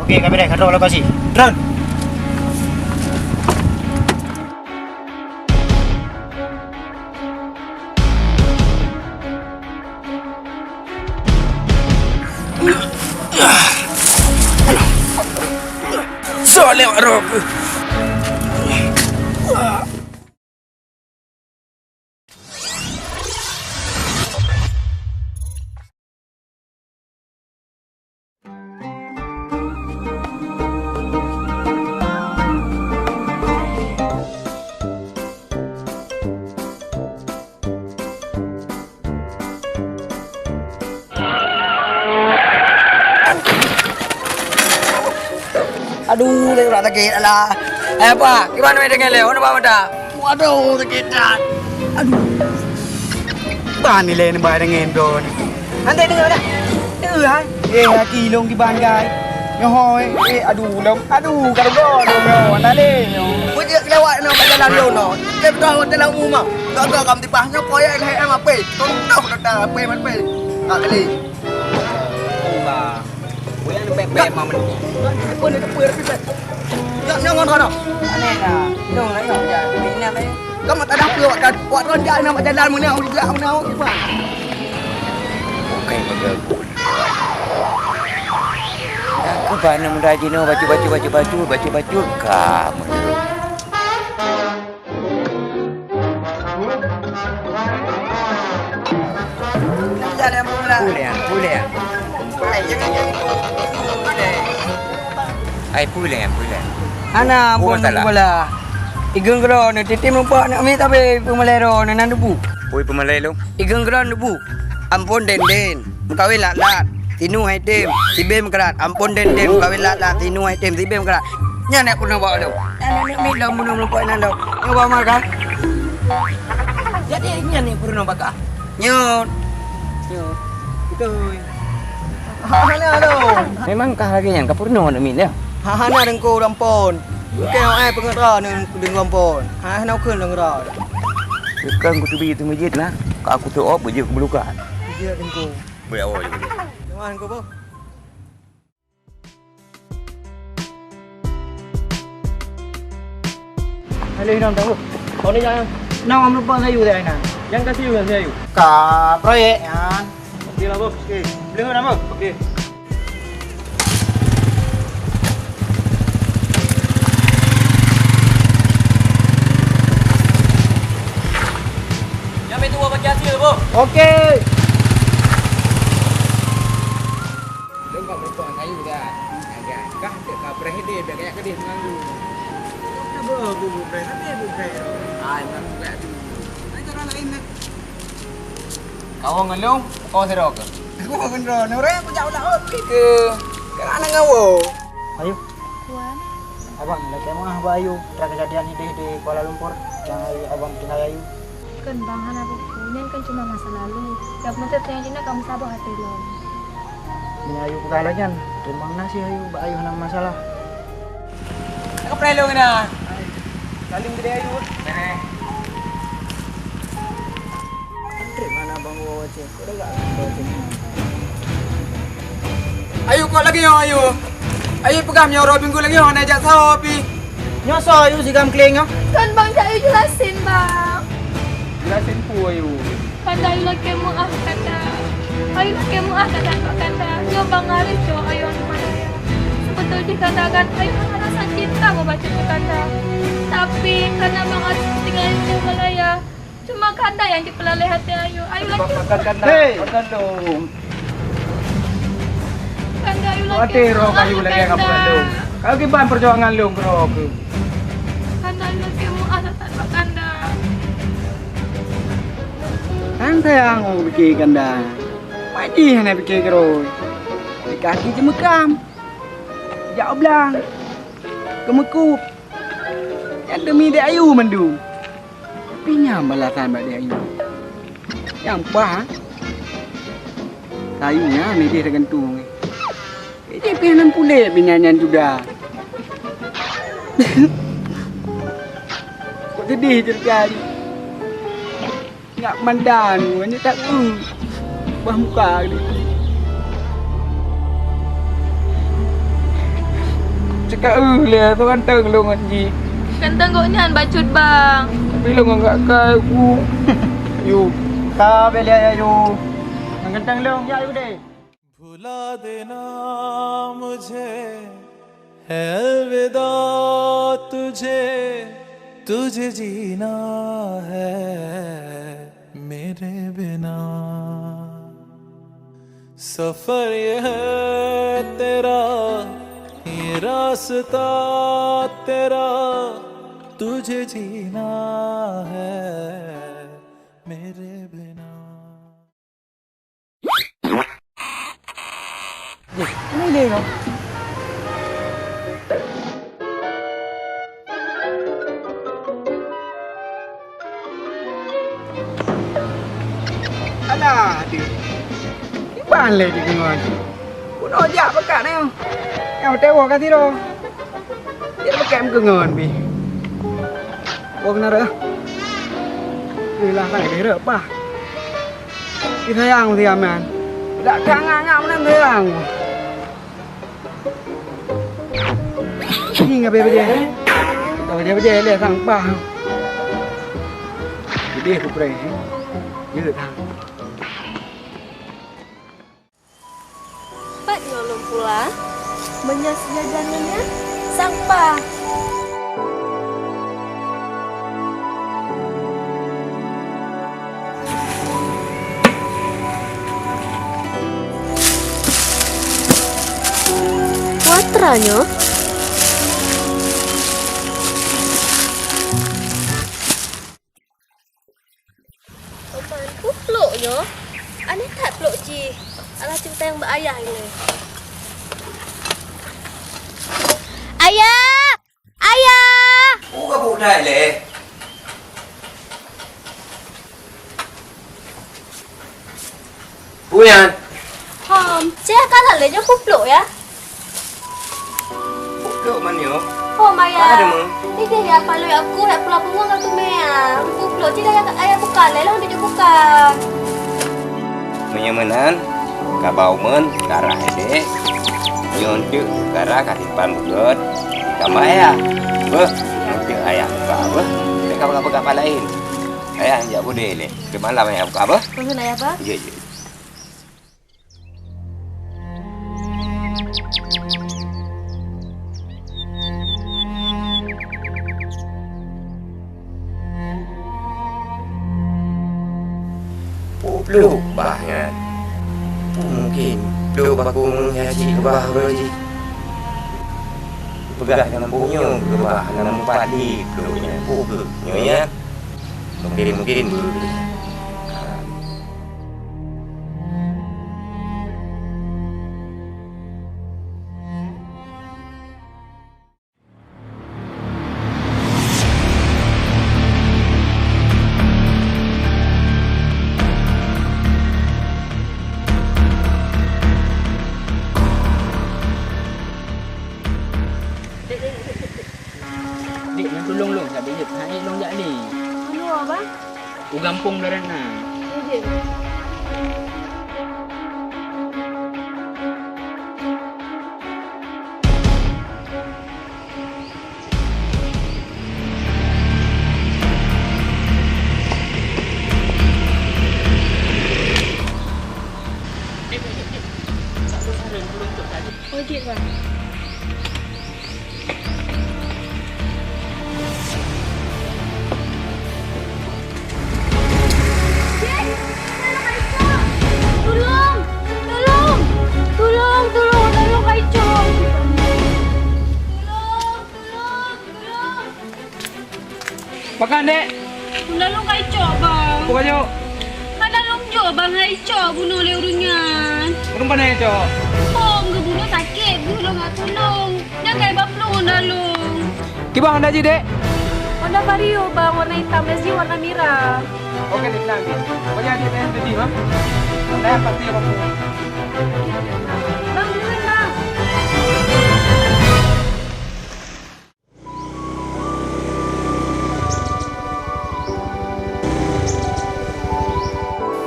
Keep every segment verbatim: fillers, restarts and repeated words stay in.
Oke, kami dah, ka trok lokasi. Drone. Soe lewat roh keuh. Aduh, lé urat sakét alah. Eh, Pak, kiban mé deungon lé? Hana ba mata. Waduh, sakét that. Aduh. Ban ilée neubai deungon droe nyoe. Hana deungoe dah. Deungoe hai. Eh, haki lôn kiban gai. Nyoe hôi. Eh, aduh, lôn. Aduh, ka rugoe lôn nyoe. Hana lé nyoe. Beujeuet lewat nyoe bak jalan lôn nyoe. Lé beutôi hotel Amu mah. Gaga kam tibah nyoe proyek lhée M A P. Contoh kata P M A P. Tak kali. Ba. Buya ni pek-pek mah meunan. Apa ni, apa ni, apa ni? Nyoe, nyoe ngon hana. Aneh dah. Nyoe lah, nyoe je. Ini apa ni? Kamu tak ada apa, awak kan, awak ronjak ni, awak jalan mana, awak juga, mana, awak gimana? Bukan bagaimana. Aku bana muda jinoe, bacut, bacut, bacut, bacut, bacut, bacut, kamu. Pulang, pulang. Hai, pulang, pulang. Hana, ampôn, masalah. Bola. Igeung keudroe nyoe, titim lumpah aneuk miet sabe peumalée droe nyoe nan debu. Oi, peumalée lôn. Igeung keudroe debu. Ampôn den-den. Meukawen lat-lat, sinoe hai tem, sibée meukarat, ampôn den-den, meukawen lat-lat, sinoe hai tem, sibée meukarat. Nyan nyang peurunoe bak lôn. Nyan aneuk miet lôn bunoe meulumpok inan lôn. Nyoe bak ma kan? Jadi nyan nyang peurunoe bak kah? Nyoe. Nyoe. Beutôi. Hana lôn. Memang kah lagée nyan ka peurunoe aneuk miet nyoe? Hana deungko gampon. Bukan ai peungeut droe deungko gampon. Hana kheun deungko. Teukang kuteubiet teumeujeuet na, ka kuteuôb beujeuet keu beulukat. Beujeuet deungko. Beuyawa je. Teuma deungko boh. Halo, Inong, tahu? Kau ni jangan. Nang am lupa ngayu dah, Inong. Yang kasih ulang saya. Ka proyek, ya. Okey lah, Bos. Okey. Boleh kan, Bos? Okey. Nyampe tu, Bos, bagi hasil, Bos. Okey. Lôn ka meurumpok ngon kayu dah. Agak kah cek ka preh idéh, biar kayak keudéh mengganggu. Kenapa aku bukan? Tapi aku bukan. Ai, memang bukan tu. Ai, cara lain dah. Kawan ngon lôn, kawan sidroe keuh? Kawan sidroe. Nuré aku jak ulah opi keuh. Kan aneuk ngawo. Ayu. Wan. Abang, lakée meu'ah bak Ayu, tra kejadian idéh di Kuala Lumpur, nyang Ayu, abang tinggai Ayu. Kon bang, hana peue-peue, nyan kan cuma masa lalu. Nyang peunténg teungoh jinoe ka meusaboh até lom. Meunyoe Ayu peugah lagée nyan, teurimong na sih Ayu bak Ayu hana masalah. Ka preh lôn na. Salim geude Ayu. Antre mana bang wo cek. Ayu, kok lagée nyoe, Ayu? Ayu peugah meunyoe uroe Minggu lagée nyoe hana jak saho pih. Nyoe soe Ayu sigam kleng nyoe? Kon bang, jak Ayu jelasin, Bang. Jelasin peue, Ayu? Kanda, Ayu lakée meu'ah, Kanda. Ayu lakée meu'ah, Kanda, bak Kanda. Nyoe Bang Arif cok Ayu aneuk malaya. Sibeutôi jih Kanda kan, Ayu hana rasa cinta bak bacut keu Kanda. Tapi, karena Bang Arif tinggai Ayu aneuk malaya, cuma Kanda nyang jipeulaleh até Ayu. Ayu laju. Makan Kanda, hei, makan dong. Kanda, Ayu laju. Até roh Ayu lagée Kanda. Kau kiban perjuangan lôn keudroe keuh. Kanda, Ayu laju meu'ah that-that bak Kanda. Kan sayang ureuëng pike Kanda. Mak jih hana pike keudroe. Di kaki jeumeukam. Jak u blang. Keumeukub. Nyan demi Dek Ayu mandum. Tapi nyan balasan bak Dek Ayu. Nyang paih, kayu nyan idéh teugantung. Idéh pih nan puléh binyan nyan juga. Kok sedih cerita ni. Ngak mandan, hanya tak tu. Bah muka ni. Cakap, eh, lé, tu ganteng lôn ngon jih. Ganteng gobnyan bacut, Bang. Tapi lôn ngon gak kai, bu. Yu. Ka bèk lé, yu. Ngon ganteng lôn, ya, yu deh. भुला देना मुझे, है अलविदा तुझे, तुझे जीना है मेरे बिना। सफर ये है तेरा, ये रास्ता तेरा, तुझे जीना है मेरे बिना। Ini dia, Bang. Alah, aduh. Kiban lé di gunong. Gunong jak pekat ni. Yang teuwoe ka sidroe. Dia pakai muka ngon pi. Wong nara. Ilah kan kira apa? Disayang si Aman. Dak kang ngak meunan sayang. Ni ngapai baje? Ngapai baje, baje le sang pah. Jadi aku pray. Dia tak. Pat nyoe lôn pula, meunyoe seujajan ngon nyan, sang pah. Watra nyoe. Oman, peue plôk nyoe? Aneh that plôk jih. Alah, cuba tanyong bak ayah ilée. Ayah! Ayah! Peue ka buet that ilée? Peue nyan? Hom, ceh ka that lé nyoe peue plôk ya? Peue plôk man nyoe? Hom, Ayah. Ka deungoe? Nibak ya, palui aku, ya pula bungong ka teumé ya. Peue plôk cit Ayah, Ayah buka lé, lôn jijok buka. Meunyoe meunan, ka ba umeuen, ka rhah dék. Nyoe eunteuk, ka rhah ka simpan beugöt. Ka ba Ayah. Beuh, eunteuk Ayah buka, beuh. Bèk ka peugah-peugah pat laén. Ayah jak budé lé. Keu malam Ayah buka, beuh. Peue kheun Ayah, Bah? Jeuet, jeuet. Peue plôk bah nyan? Peue mungken plôk bakong nyan cit keubah uroe jih? Peugah lam bunoe keubah hana meupat lé plôk nyan. Peue keuh nyoe nyan? Mungken-mungken beuh. Dik, nyan tulông lôn, sabe jeuet, hai lôn jak lé. Anu, Abang? U gampông Darana. Jeuet. Oh, jeuet, Bang. Tulông! Tulông! Tulông! Tulông! Tulông, Kak Icok! Tulông! Tulông! Tulông! Pakon, Dek? Bunoe lôn ka icok, Bang. Peue ka jok? Hana lôn jok, Bang, ka icok bunoe lé ureueng nyan. Ureueng pane icok? Hom, geubunoe sakét, geuh lôn ka tulông. Nyan ka iba plueng Honda lôn. Kiban Honda jih, Dek? Honda Vario, Bang, warna itam, S J warna mirah. Oke, Dek, tenang, Dek. Pokoknya Dek, Dek, sedih, ha? Honda yang pasti apa pun. Bang, duluan, Bang.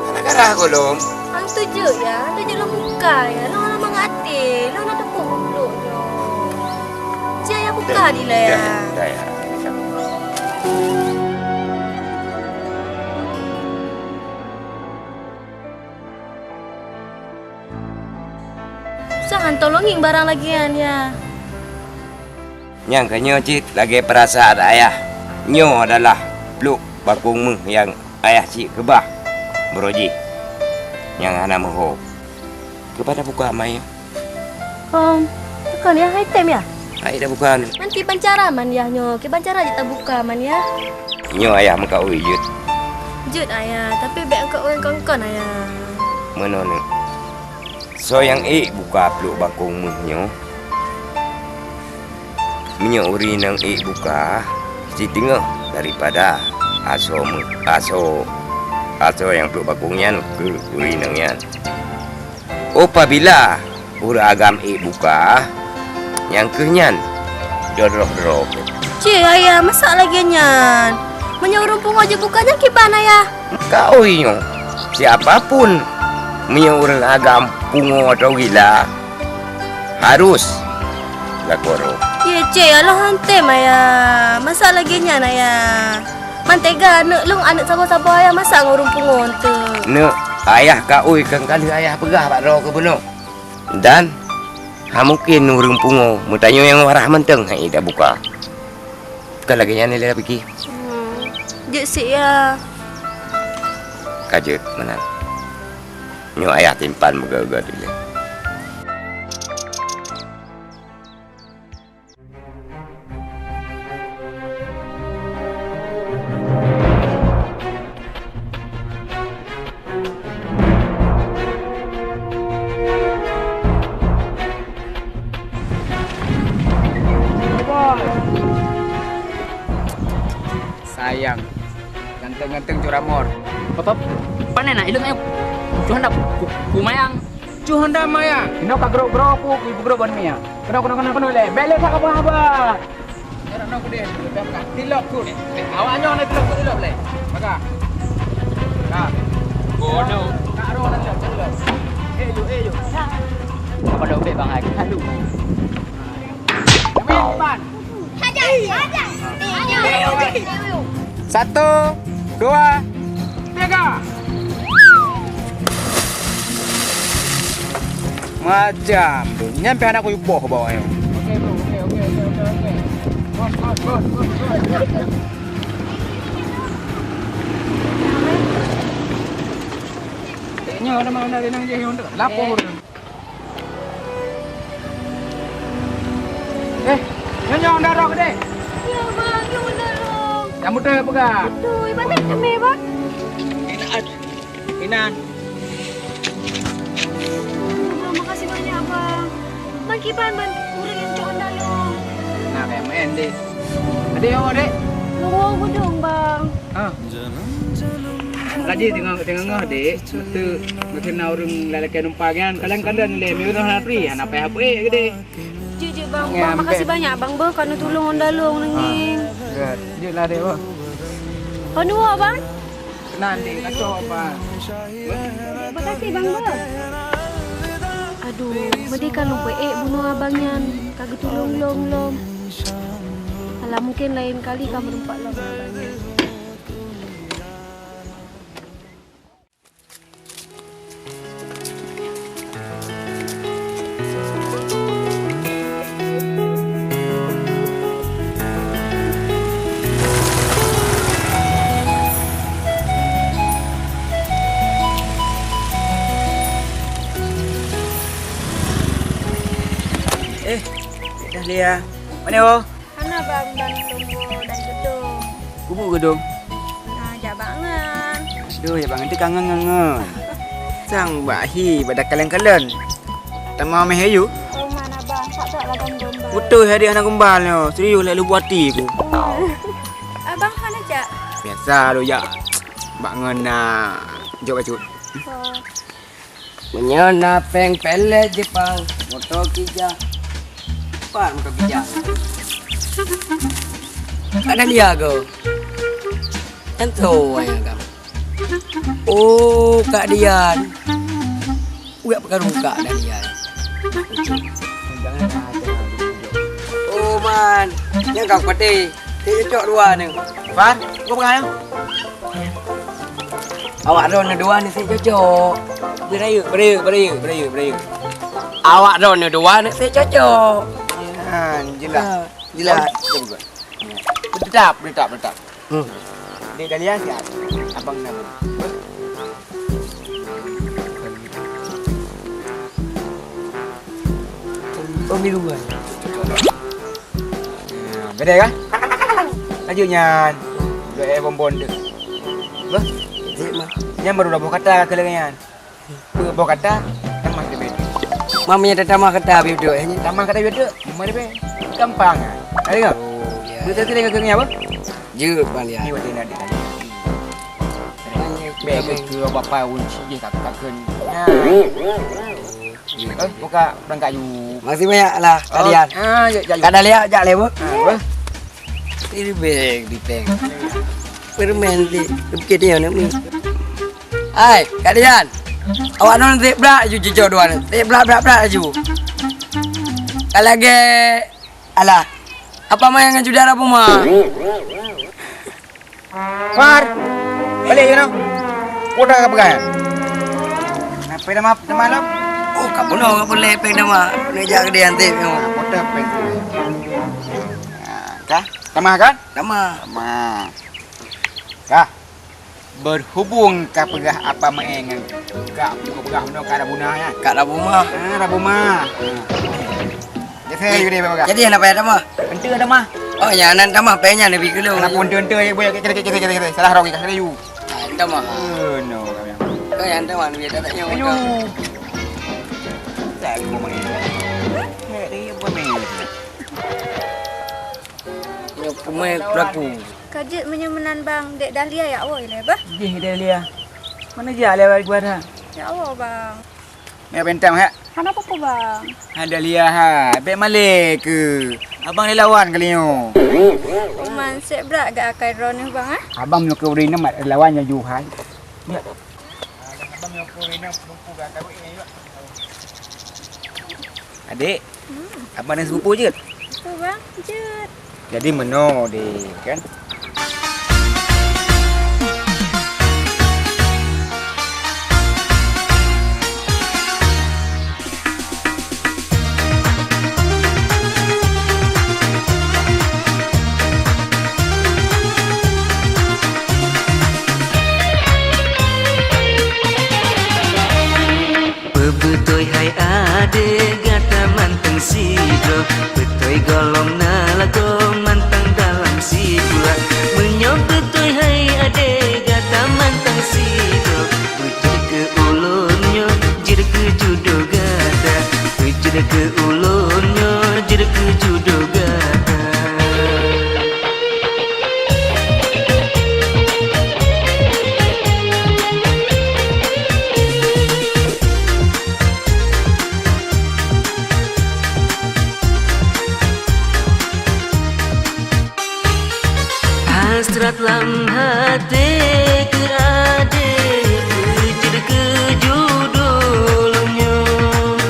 Hana garah goh lom? Hana teujeuet ya, hana teujeuet lôn buka ya. Lôn hana mangat até, lôn hana teupeue goblok nyoe. Ka dilèe. Dah, dah, ya. Usah han tolong ngieng barang lagèe nyan, ya. Nyang keu nyoe cit lagèe peurasaan ayah. Nyoe adalah pluek bakong méuh nyang ayah cit keubah baroe jih nyang hana meuho. Keupada buka mai. Om, takon ya, hai tem ya? Hai dah buka. Man kiban cara man yah nyoe, kiban cara jeuet tabuka man ya? Nyoe ayah meukaui jeuet. Jeuet ayah, tapi bèk meukaui kon-kon ayah. Meunoe nyoe. Soe nyang ék buka pluek bakong méuh nyoe? Meunyoe ureueng inong ék buka, siteungoh daripada asoe méuh, asoe, asoe nyang pluek bakong nyan keu ureueng inong nyan. Apabila ureueng agam ék buka, nyang keuh nyan dodroh-droe. Céh, ayah, masa lagèe nyan? Meunyoe ureueng pungo jeuet buka, nyan kiban, ayah? Kaui nyoe, siapa pun meunyoe ureueng agam pungo atau gila, harus lakoe roh. Ye, céh, Allah antem, ayah. Masa lagèe nyan, ayah? Man tega aneuk lôn, aneuk saboh-saboh ayah, masa ngon ureueng pungo eunteuk? Neuk, ayah kaui kan ka lheueh ayah peugah bak droe keuh bunoe. Dan ha mungken ureueng pungo, meutanyoe nyang waras mantong han ék tabuka. Kon lagèe nyan lé pike. Hmm, jeuet sit ya. Ka jeuet meunan. Nyoe ayah simpan meugot-got ilèe. Sayang. Ganteng-ganteng curamor. Bapak, pane na ilong ayo. Cuhan dah ku, ku mayang. Cu honda maya. Inoe ka grok-grok ku, ku grok ban mia. Keunoe, keunoe, keunoe, keunoe lé. Bèk lé that haba-haba. Inoe, inoe ku deh. Tilok ku. Awak nyoe na tilok ku, tilok lé. Maka. Ka. Bodoh. Ka ro na tilok, tilok. Eh, yu, eh, yu. Apa lo bek bang ai? Aduh. Amin, Iman. Satu, dua, tiga. Macam tu. Nyan pih hana kuyue boh bawah nyoe. Oke, bro. Oke, oke, oke, oke, oke. Bos, bos, bos, bos, bos. Eh, nyoe ada mana ada nang je, nyoe lapor. Eh. Eh, nyoe, nyoe, dah rôh keudeh. Ya, Bang, nyoe dah rôh. Nyang beutôi peugah. Beutôi, Bang, nak teumé, Bang. Inan. Inan. Bang, makasih banyak, Bang. Bang, kiban ban ureueng nyang cok honda lôn. Nah, kayak main deh. Adek, oh, adek. Lôn woe geudong, Bang. Ah. Laju teungoh, teungoh dek, beutôi, beutôi na ureueng lalakée numpang nyan, kadang-kadang lé mi ureueng hana free, hana payah peuék geude. Jeuet, jeuet, Bang. Bang, makasih banyak, Bang, beuh, ka neutulông ôn dalông neungieng. Jeuet, jeuet lah, dek, beuh. Kon woe, Bang? Keunan, dek, kacok, Bang. Makasih, Bang, beuh. Aduh, meudeh ka lôn peuék bunoe abang nyan, ka geutulông lom-lom. Alah, mungken laén kali ka meureumpok lom abang nyan. Eh, Dahlia. Mana, oh? Hana, Bang, Bang tunggu dan gedung. Kubu gedung? Nah, jak bangan. Aduh, ya Bang, nanti kangen-kangen. Sang Mbak Hi pada kalian-kalian. Tama meh ayu. Oh, mana, Bang? Tak tak lah, Bang, gombal. Betul, hari anak gombal nyo. Serius, lalu buat hati aku. Abang hana jak? Biasa lu, ya. Bak ngena jok bacut. Oh. Meunyoe na péng pélet Jepang, moto Kija. Pat moto Kija? Ada dia go. Tentu ayah kamu. Oh, Kak Dian. Uyak pekarung Kak Dian. Oh, Man, nyang ka kupatéh, sép cocok dua nyoe. Far, kau peugah nyoe? Awak droeneuh dua nyoe sép cocok. Beurayeuk, beurayeuk, beurayeuk, beurayeuk, beurayeuk. Awak droeneuh dua nyoe sép cocok. Nyan, jeulaih. Ha, jeulaih. Beutap, beutap, beutap. Hmm. Dek Dahlia siap. Abang nak. Pemiluan. Ya, beda kan? Lanjut nyan. Dua eh bonbon tu. Bah. Cik mah. Nyan baru dah boh kata ke lagi nyan. Boh kata, tamah di bed. Mama nyata tamah kata habis tu, eh. Tamah kata habis tu, mama di bed. Gampang ah. Ada ke? Oh, ya. Betul tu dengan apa? Jeuet bang dia. Ni waktu nak dia. Bek ke bapa kunci je tak takkan. Nah. Eh, buka perangkat you. Makasih banyak lah, Kak Dian. Ah, ya, ya, ya. Kak Dahlia, jak leh, Bu. Ah, apa? Ini beg di peng. Permen di bukit dia nak ni. Hai, Kak Dian. Awak non sép brat laju jijok dua ni. Sép brat, brat, brat laju. Kalau lagi, alah. Apa main dengan judara puma? Far, balik je noh. Kota ka peugah. Kenapa nama nama lo? Oh, kamu noh, kamu lepeng nama. Ni jak ke dia nanti. Kota peng. Kah? Sama kan? Sama. Sama. Kah? Berhubung ka peugah apa main ngan ka peugah meunoe ka Rabuna nyan. Ka Rabuma. Ah, Rabuma. Jadi saya jadi apa peugah? Jadi apa ya tamah? Ente ada mah. Oh ya, nan tamah penya lebih kilo. Anak pun ente ente boleh kita kita kita kita salah rong kita kena you. Ah, ente mah. Oh no. Oh ya, ente mah lebih tak tanya. Ayo. Tak aku main. Hei, dia apa main? Nyoe peumain pelaku. Ka jeuet meunyoe meunan bang, Dek Dahlia ya woe ilée bah. Jih Dek Dahlia. Mana jak lewat gua dah? Ya woe bang. Nak bentang hak? Hana apa-apa bang. Hai Dahlia ha, bek malée ke? Abang lé lawan kali nyoe. Uman sek brak gak akai droeneuh bang ah. Abang nyoe ke ureueng nyoe mat lawan nyoe juhai. Abang nyoe ke ureueng nyoe peupu gak akai. Adik, hmm. Abang dan sepupu jeuet? Sepupu bang, jeuet. Jadi meunoe deh, kan? Beubeutôi hai adé gata mantong sidroe, beutôi gohlom na lagoe mantong dalam sikula. Meunyoe beutôi hai adé gata mantong sidroe, beujeuet keu ulôn nyoe jeuet keu judoe gata, beujeuet keu ulôn nyoe jeuet keu judoe gata. Hasrat lam até keu adé, keu jeuet keu judoe lôn nyoe.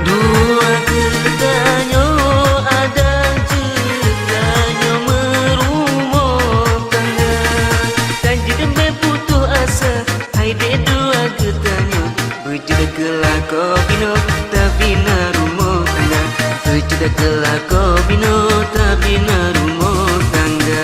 Dua geutanyoe adak jeuet tanyoe meurumoh tangga. Tan jeuet bèk putôh asa, hai dek dua geutanyoe. Beujeuet keu lakoe binoe, tabina rumoh tangga. Beujeuet keu lakoe binoe, tabina rumoh tangga.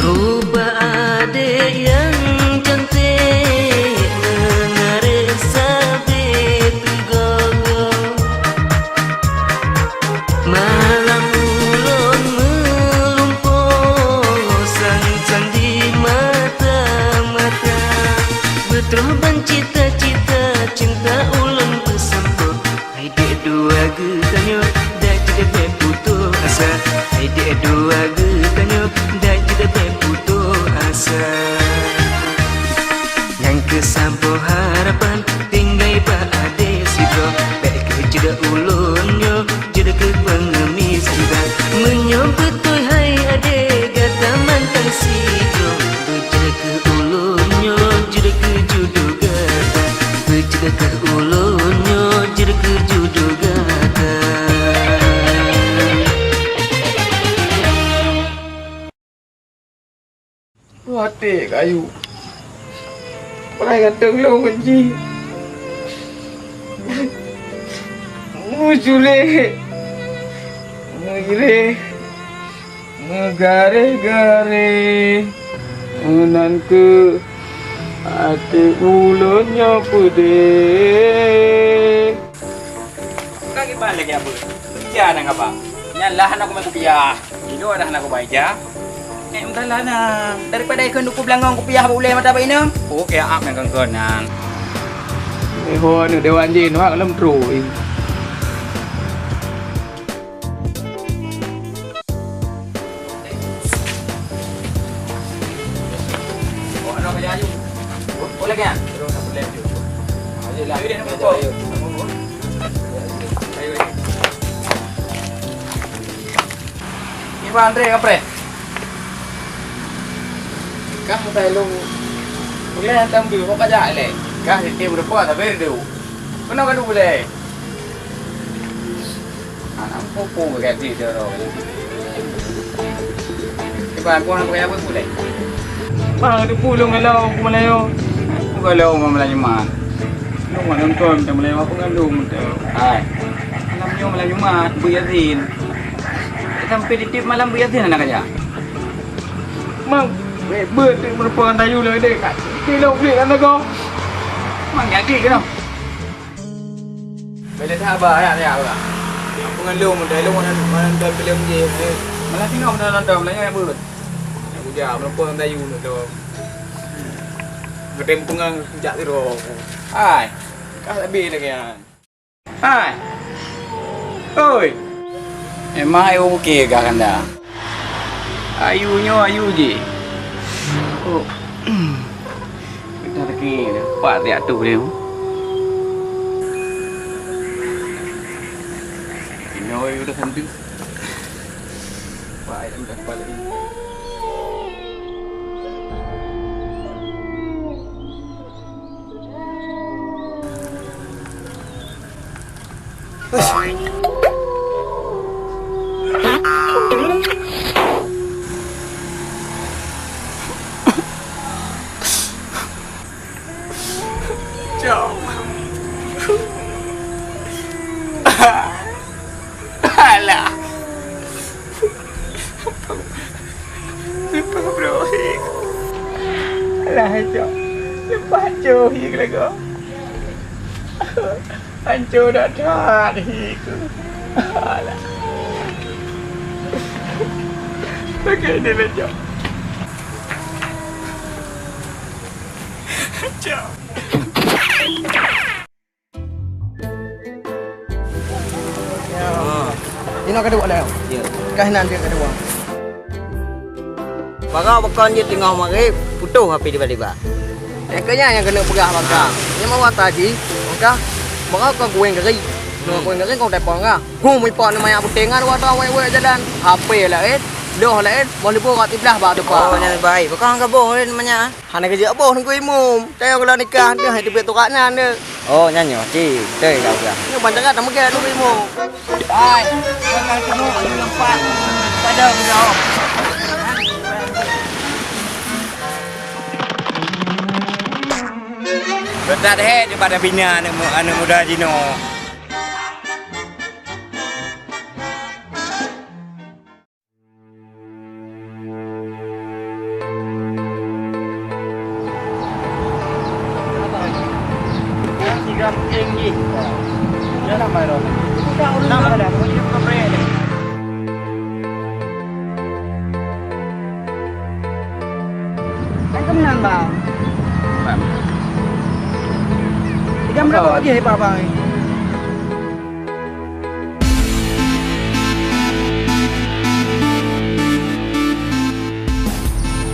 Rupa adek nyang cantik, meunarek sabe teugogo. Malam ulôn meulumpoe, sang-sang di mata-mata. Beutroh ban cita-cita, cinta ulôn beusampoe. Hai dek dua geutanyoe, dak jeuet bèk putôh asa. Hai dek dua geutanyoe, dak jeuet bèk putôh asa. Nyang keusampoe harapan tinggai bak adek sidroe, bèk keuh jeuet ulôn Ték kayu. Pakai ganteng lôn kunci. Meuculik. Meugiréh. Meugaréh-garéh. Meunan keuh até ulôn nyoe peudeh. Ka kiban lagèe apa? Ija na kaba. Nyan lah aneuk kupiah. Inoe dah aneuk kuba ija. Eh, entahlah na. Daripada ikheun duku beulangong kupiah bak ulèe mata bak inong. Oh, kaya ap nyang kongkon nyan. Eh, ho aneuk dewan jih, nuak lom trok. Iban Andre kapreh. Kah mutai lu. Ulèe hantam du, kok kajak lé. Kah di tim rupa tapi du. Kena kadu ulèe. Anak pupu berarti dia orang. Cuba aku nak pakai apa boleh? Bang, tu pulung kalau aku Melayu. Aku kalau orang Melayu mah. Lu mau nonton macam Melayu apa ngandung tu. Hai. Malam nyoe malam Jumat, Bu Yasin. Sampai di tip malam Bu Yasin anak aja. Mang, weh, betul merupakan tayu lah dek. Kilo beli kan kau. Mang jadi ke tau? Bila sabar, ya, ya, ya. Pengelung, dah lung mana, mana dah belum je, eh. Malah tengok mana nonton, malah yang buat. Yang bujang, merupakan tayu nak tu. Ngetem pengang, jak tiro. Hai, kah lebih lagi, ya. Hai. Oi. Emang ayo oke gah kanda. Ayu nyoe ayu jih. Oh. Kita lagi nampak tiap tu dia. Inoe udah sambil. Pak ayam dah balik. Cok. Alah. Lepas bro. Alah, Cok. Lepas Cok, ya, kena kau. Hancô that-that hi ku. Alah. Lagèe nyoe lé, Cok. Cok. Inoe ka duek lé. Ya. Kah nan dia ka duek. Baroe bukon jih teungoh magrib, putôh api tiba-tiba. Nyang keu nyan nyang keuneuk peugah bak kah. Nyang meuwata jih, maka baroe kon kuweng gari. Nyoe kuweng gari kon teupông kah. Hu meuipak ngon manyak putéh ngon dua droe wék-wék jalan. H P laén, loh laén, boh leubô rot siblah bak teumpat. Oh, nyan baik. Bukon gaboh laén manyak. Hana geujak boh nunggu imum. Tayong lôn nikah, deuh hai teubiet turak nyan deuh. Oh, nyan nyoe, ci, beutôi ka peugah. Nyoe ban teuka tameugah nunggu imum. Hai, bakal keunoe aju lampat. Pada udah. Beuthat hé daripada bina aneuk mu-, aneuk muda jinoe. Kan keumeunang, Bang. Tiga menit lagi, Bang.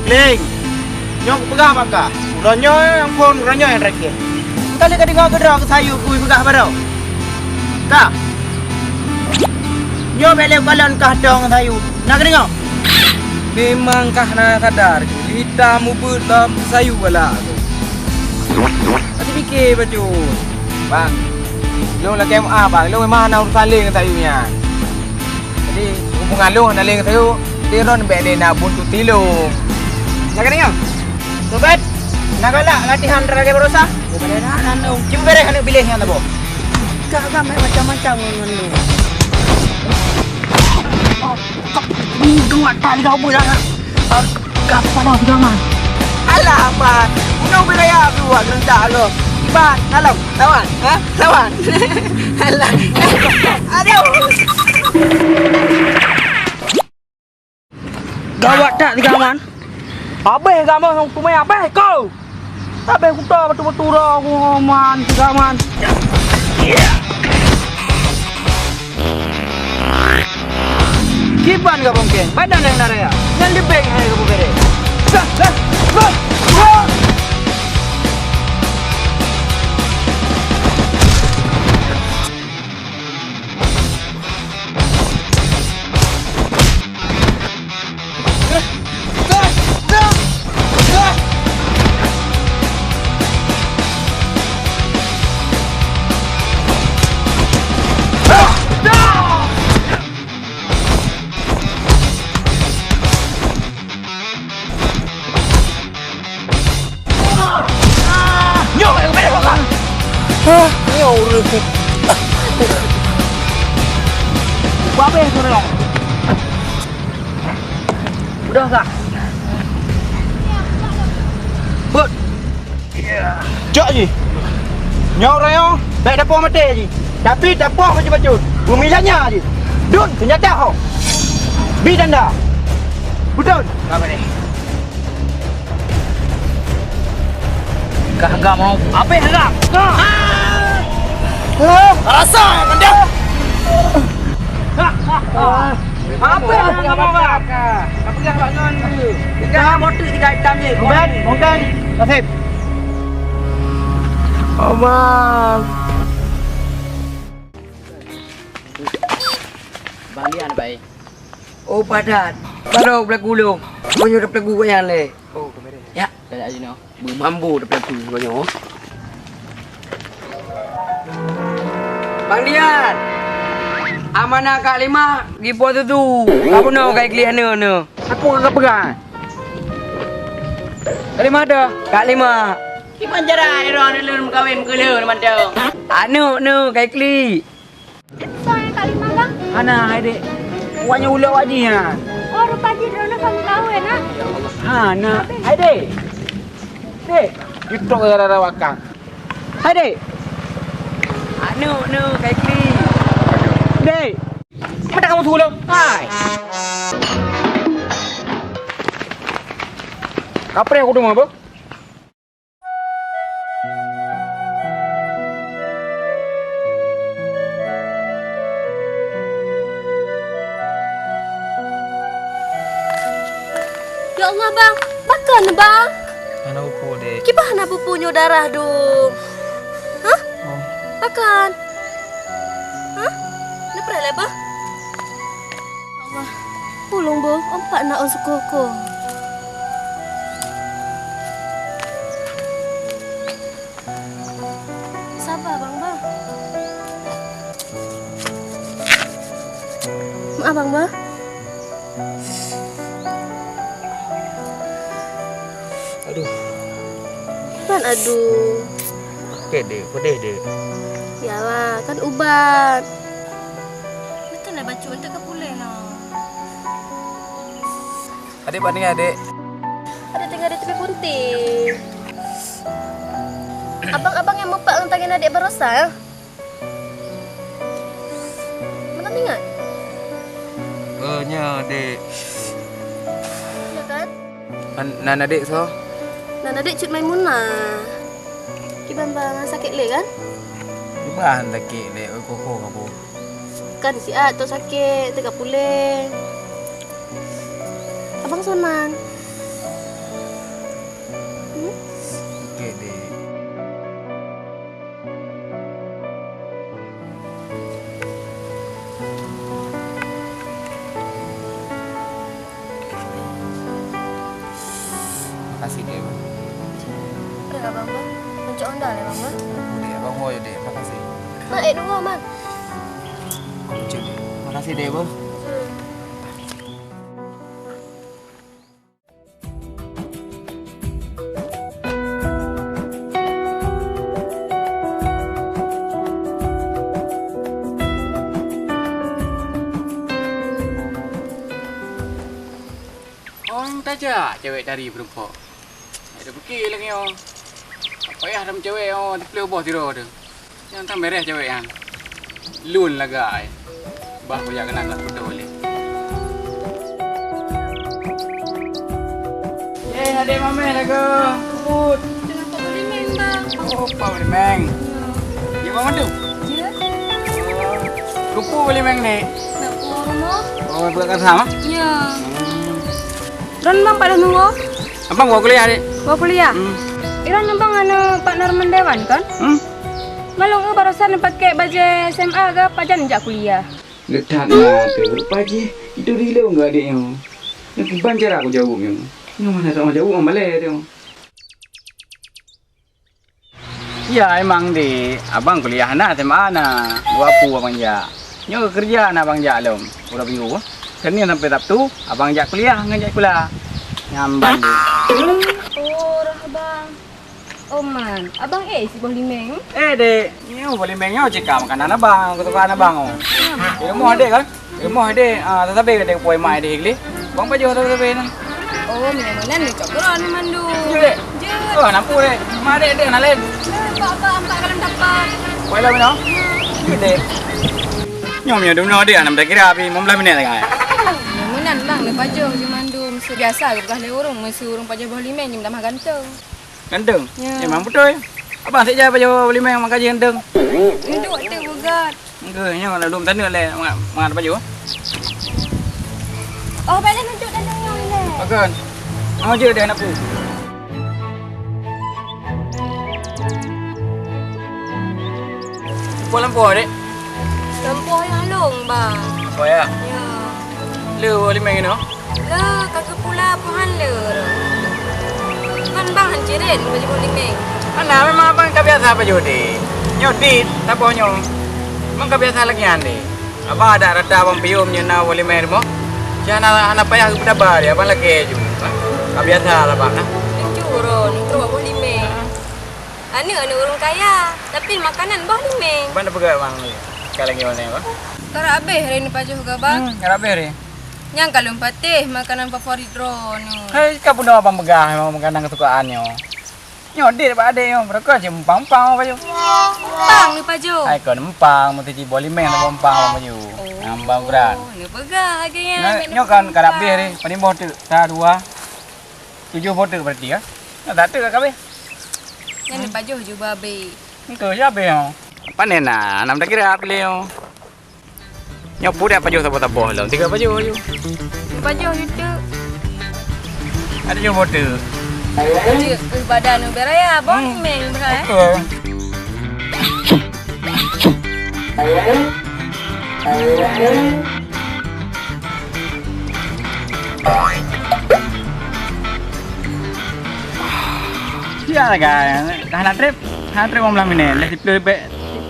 Kling! Nyoe kupeugah bak kah, uroe nyoe nyang phon, uroe nyoe nyang terakhir. Kali ka deungoe keudroe keu sayue kui peugah baroe. Kah! Nyoe bèk lé kalon kah dong sayue. Na kadeungoe? Memang kah na sadar, Ita mubeuet lom sayue galak tu. Masih pike bacut. Bang, lôn lakèe meu'ah, Bang. Lôn memang hana urusan lé ngon sayue nyan. Jadi, hubungan lôn hana lé ngon sayue, tapi droen bèk lé na buntuti lôn. Nyan ka deungö? Sobat, na galak latihan raga barosa? Cuba bereh aneuk biléh nyan saboh. Ka agam macam-macam ngon nyan. Ni geuwat tak digabui dah. Ka pala sudah man. Alah apa? Gunong beraya dua gerentak lo. Iba, lawan, lawan, ha? Lawan. Alah. Aduh. Gawat that tiga man. Habéh kamoe nyang tumai habéh ko. Habéh kuta betul-betul dah aku man tiga man. Kiban ka bongkeng, badan nyang na raya. Nyan leubeh hai ka bubere. Dah, dah, dah, dah. Nyoe, eh, eh, eh. Hah? Nyoe ureueng. Babeh tu dah. Udah kah? Bot. Cok jih. Nyoe ureueng nyoe bèk tapoh maté jih. Tapi tapoh bacut-bacut. Bumi lanya jih. Dun senjata ho. Bi tanda. Beutôi. Apa ni? Kah agam mau. Apa yang agam? Kah. Rasa yang mendap. Apa yang agam? Apa yang agam? Tiga motor tiga hitam ni. Bukan, bukan. Nasib. Abang. Bang Lian, bai. Oh, padat. Baru pelaku lu. Banyak pelaku banyak leh. Oh, kemarin. Ya. Dah tak jenuh. Mambu dah pelaku banyak. Bang Lian. Amanah Kak Lima, gipo tu tu. Apa no kai kelih anu, anu? Apa kau pegang? Kak Lima dah. Kak Lima. Kiban cara ni roh ni lôn meukawen meukeuleu ni mantong. Anu, nu, kai klik. Soe nyang ka lima, Bang? Hana, hai dek. Wak nyoe ulok wak jih nyan. Oh, rupa jih droeneuh ka meukawen, ha? Hana, hai dek. Dek, jitôk gara-gara wakang. Hai dek. Anu, nu, kai kli. Dek. Mata kamu sulo. Hai. Kapreh aku tu mah, Bang. Ya Allah, Bang. Pakon, Bang? Hana peue-peue, Dek. Kiban hana peue-peue nyoe darah dum? Hah? Oh. Pakon? Hah? Neupreh lé, Bang? Allah, tulông beuh, ôn pat na ôn seukoh-koh. Saba, Bang, bah. Meu'ah, Bang, bah. Aduh. Kan aduh. Sakét, Dek. Pedih, Dek. Yalah, kan ubat. Beutôi lah bacut, enteuk ka puléh nyoe. Adék bak ninggai, Dek. Adék teungoh di tepi punti. Abang-abang nyang mupat ngon tangian adék barosa, ya? Meunan ingat? Eh, nyoe, Dek. Ya kan? Nan, nan adék soe? Nan adék Cut Maimunah. Kiban bah sakét lé kan? Kiban sakét lé, oi, koko kabu. Kan siat tu sakét, teuka puléh. Abang soe nan? Hmm? Sakét, Dek. Makasih, Dek, bah. Udah lah, Bang, bah. Puncak Honda lah, Bang, bah. Dek, Abang, oh, ya, Dek. Makasih. Mak, eh, dua, Man. Puncak, Dek. Makasih, Dek, bah. Hmm. Jak cewek tari peurumpok. Ada pikir lagi nyoe. Apa payah dah cewek nyoe, teupeuleuh boh sidroe tu. Nyang tam beres cewek nyan. Lôn lagak ai. Bah kujak keunan lah putôh lé. Eh, adék mamèh lagoe. Put. Kenapa beli meng, Bang? Oh, apa beli meng? Ya. Ya, Bang Madu? Ya. Kupu beli meng ni. Nak keluar rumah? Oh, buat kat sana? Ya. Hmm. Ron bang pat lôn nunggu. Abang buat kuliah, Dek. Buat kuliah? Hmm. Iran bang anu partner mendewan kan? Hmm. Ngalung eu barusan pakai baju S M A ke pajan jak kuliah? Letak na tu, paji itu di lông ke adek nyo. Nak kiban cara aku jawab nyo. Nyo mana tak mau jawab, mau balai tu. Ya, emang di abang kuliah na S M A na. Dua pu abang jak. Nyoe keureuja na abang jak lom. Uroe Minggu. Senin sampai Sabtu abang jak kuliah ngon jak sekolah. Nyamban di. Oh, roh abang. Oh man, abang eh si boh limeng? Eh dek, nyoe boh limeng nyoe cika makanan abang, kesukaan abang oh. Di rumoh dek kan? Rumoh deh, ah, tetapi ada poi mai deh geli. Bang pajoh tetapi na. Oh, memang nan ni cok keron ni mandu. Jeuet dek. Jeuet. Oh, nampu dek. Mak dek dek na lain. Pak pak empat kalau dapat. Poi lah mana? Jeuet dek. Nyom nyom dum no dek, enam tak kira api, lima belas minit lagi. Memang nan bang ni pajoh je mandu. Biasa ke belah le urung, mesti urung pajoh boh limeng je mah ganteng. Ganteng? Ya. Memang betul. Abang sejak pajoh boh limeng mak gaji ganteng. Untuk tu bugat. Enggak, nyoe lah lom tanda leh, mangat, mangat baju. Oh, balik nunjuk dan nengok leh. Pakon. Mau je deh anak pu. Apa lampu dek? Lampu yang long, bang. Apa ya? Ya. Lu lima ini. Lah, ka geupula peuhan le. Kan bang han cirét baju boh limeng. Hana, memang abang ka biasa baju di. Nyoe dit, taboh nyoe. Memang ka biasa lagi nyan di. Abang ada rata abang pium nyoe na boh limeng rumoh. Cuma hana, hana payah geupeudabar di, abang lagi ju. Ka biasa lah bang nah. Pencuro, nunggu boh limeng. Aneuk, aneuk ureueng kaya, tapi makanan boh limeng. Ban peugah bang ni. Sekali lagi mana bang? Karab abeh hari ni pajoh ke bang? Hmm, karab abeh hari. Nyang kalon patéh makanan favorit droeneuh. Hai, ka bunoe abang peugah memang makanan kesukaan nyoe. Nyoe dek bak adek nyoe, mereka cek empang-empang abang pajoh. Empang ni pajoh. Hai kon empang, mesti ji boh limeng na empang abang pajoh. Oh, empang ukuran. Ni peugah lagi nyan. Nah, nyoe kan karab abeh hari, paling boh tu, sa dua. Tujoh boh teuk berarti ya? Nah, dah teuk ka kabeh. Nyang ni pajoh ju babe. Engko ya be. Panen nah, nam dah kira pilih. Nyoe pun dah pajoh saboh-saboh lom. Tiga pajoh ju. Ni pajoh ju teuk. Ada ju boh teuk. Cek ke badan beraya, bong meng beraya. Betul. Ya lah kan, hana trip, hana trip lima belas minit, dah sepuluh lebih,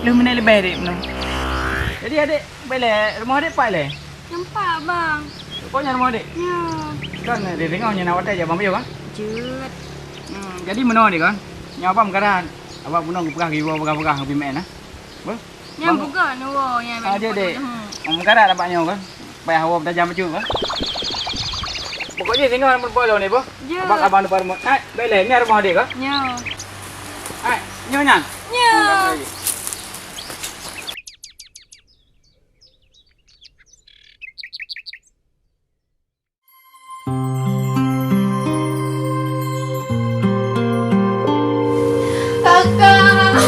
sepuluh minit lebih dek menu. Jadi adik, balik rumah adik pak le? Nampak bang. Pokoknya rumah adik. Ya. Kan di tengah nyan awak tak jawab bang. Jut. Hmm, jadi menu adik kan? Nyawa abang mekarat. Abang punong pegang ribu pegang-pegang lebih main ah. Bang. Nyang buka nyoe nyang ah, jadi. Meukarat abak nyoe kan. Payah hawa tajam bacut kan. Pokoknya singoh mun polo ni boh. Ya. Abang abang depan rumah. Hai, bele ni rumah adik kan? Ya. Hai, nyonya. Ya. Kakak,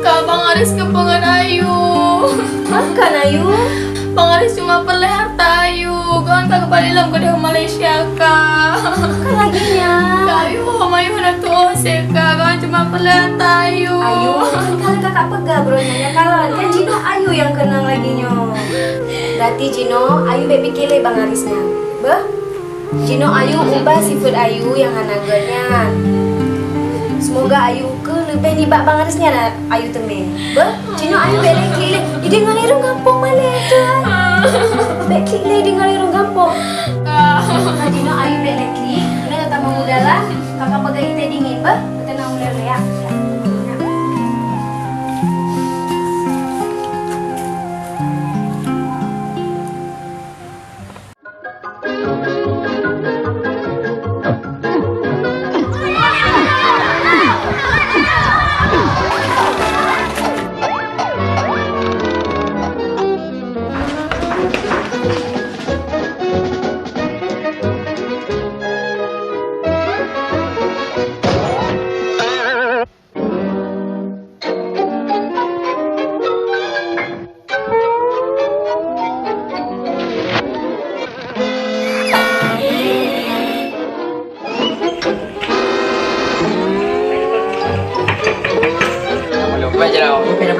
Kak Bang Aris keupeunget Ayu. Makan Ayu. Bang Aris cuma peureulèe harta Ayu. Gobnyan ka geubalik lom keudeh Malaysia, Kak. Kan lagi nyan. Kak Ayu, Ayu hana tuoh seh, Kak. Gobnyan cuma peureulèe harta Ayu. Ayu, kan kakak peugah buroe nyan nyoe kalon. Kan jinoe Ayu nyang keunong lagi nyoe. Berarti jinoe Ayu bèk pike lé Bang Aris nyan. Beuh? Jinoe Ayu ubah sifeuet Ayu nyang hana gèt nyan. Seumoga Ayu keu leubeh nibak Bang Aris nyan Ayu teumé. Beuh? Jinoe Ayu bèk lé klik lé. Idéh ngon ureueng gampông malèe tu. Bèk klik lé idéh ngon ureueng gampông. Jinoe Ayu bèk lé klik. Keuneuk tamong udara. Kakak peugah ié dingin beuh. Beuteunang ulèe ya.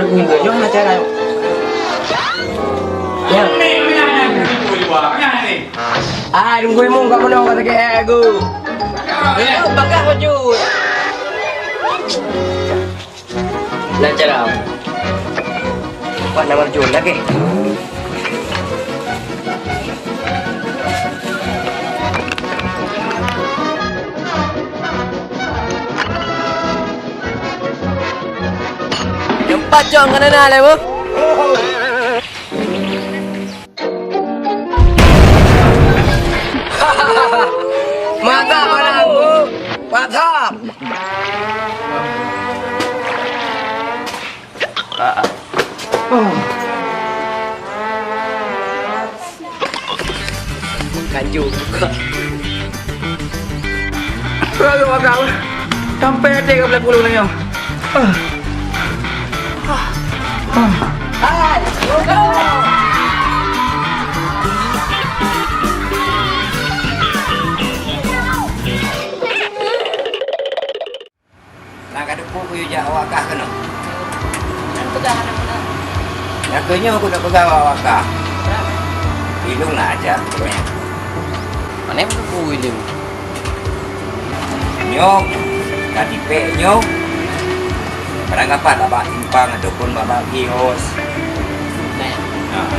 Nyoe na cara. Ya. Ah, tunggu imum kat mana kat sakit eh aku. Ya, bagah baju. Na cara. Buat nama Jun lagi. Nyang pacok ngon na lé, Bu. Mata barang, Bu. Mata. Kanjong buka. Raga magang. Sampai hati ke belah puluh nyoe. Ah. Ah. Ah. Hai, go, go. Na ka teupeu kuyue jak awak kah keunoe? Nyan peugah aneuk muda. Nyang keu nyoe keuneuk peugah awak kah. Ilung na aja pokoknya. Pane meuteupeu ilung? Nyoe ka tipék nyoe. Barang kapat bak simpang ataupun bak, bak kios. Nah. Nah.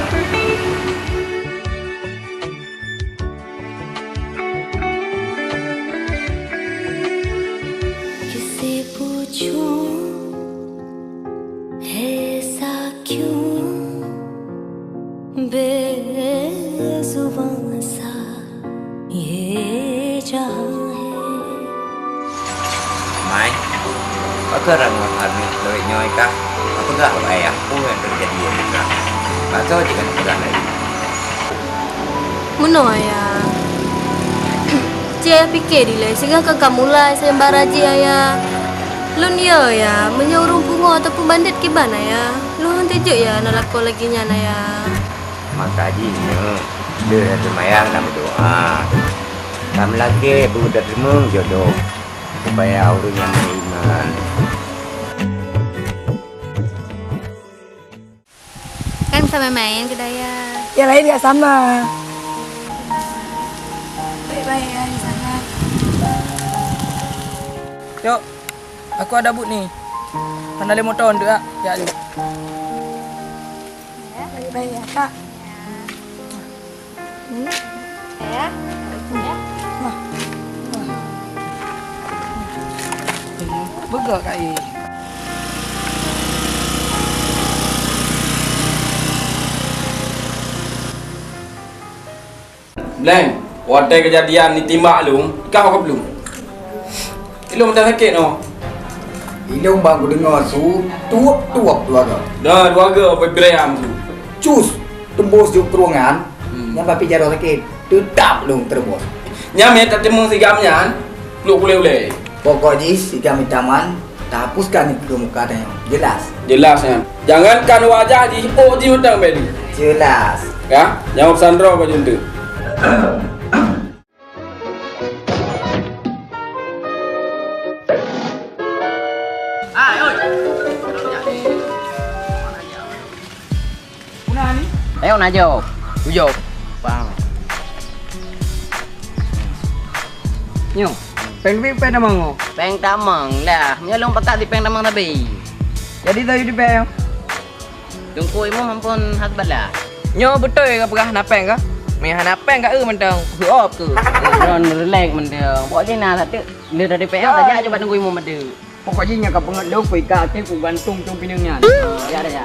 किसे पूछूं ऐसा क्यों बेजुबां सा ये जहां है. Mai, pakon ram ngon Arif lawét nyoe kah? Peugah bak ayah peue nyang teujadi nyoe kah? Pakon jih kah peugah lagèe nyoe? Meunoe, Ayah. Ci Ayah pike dilèe, singoh ka mulai sayembara jih, Ayah. Lôn yo, Ayah, meunyoe ureueng pungo ataupun bandét kiban, Ayah. Lôn hana jeuet, Ayah, na lakoe lagèe nyan, Ayah. Maka jih nyoe, deuh seumayang dan meudoa. Ka meulakèe beuteurimong jodoh, supaya ureueng nyang beriman. Kan sama main ke daya. Yang lain nggak sama. Baik-baik ya di sana. Yok, aku ada but ni. Hana lé moto untuk ya, ya. Baik-baik ya, Kak. Hmm? Ya. Ya. Wah. Wah. Beuga kai. Bleng, watèe keujadian nitimbak lôn, ikah ka belum? Ilôn meudan sakét nyoe. Ilôn ban kudeungoe su tuop-tuop dua goe. Dah dua goe beubeureuam su. Cus teumbôh sijuek krueng nyan, hmm, nyan bapi jaroe sakét. Teutap lôn teureubôh. Nyan meunan tateumeung sigam nyan, pluek ulèe-ulèe. Pokok jih sigam itam nyan tahapuskan di muka tanyoe. Jelas? Jelas nyan. Jangankan wajah jih, ôk jih mantong bèk di. Jelas. Ya, nyoe peusan droe bak jeuet. Hai, oi. Ayo, na jaweueb. Ujok. Bang. Nyoe, péng bi péng tamong, oh. Péng tamong dah. Meunyoe lôn pakat di péng tamong sabe. Jadi, tayue di péng. Teungku Imum ampôn hak bala. Nyoe beutôi ka peugah hana péng ka? Meunyoe hana péng ka eu mantong, heuop keu. Droen relax mantong. Pokok jih na sateuk le dari péng saja coba Teungku Imum mantong. Pokok jih nyan ka peungeut lôn, ku ikat até, ku gantung cong pineung nyan. Ya, ya, ya.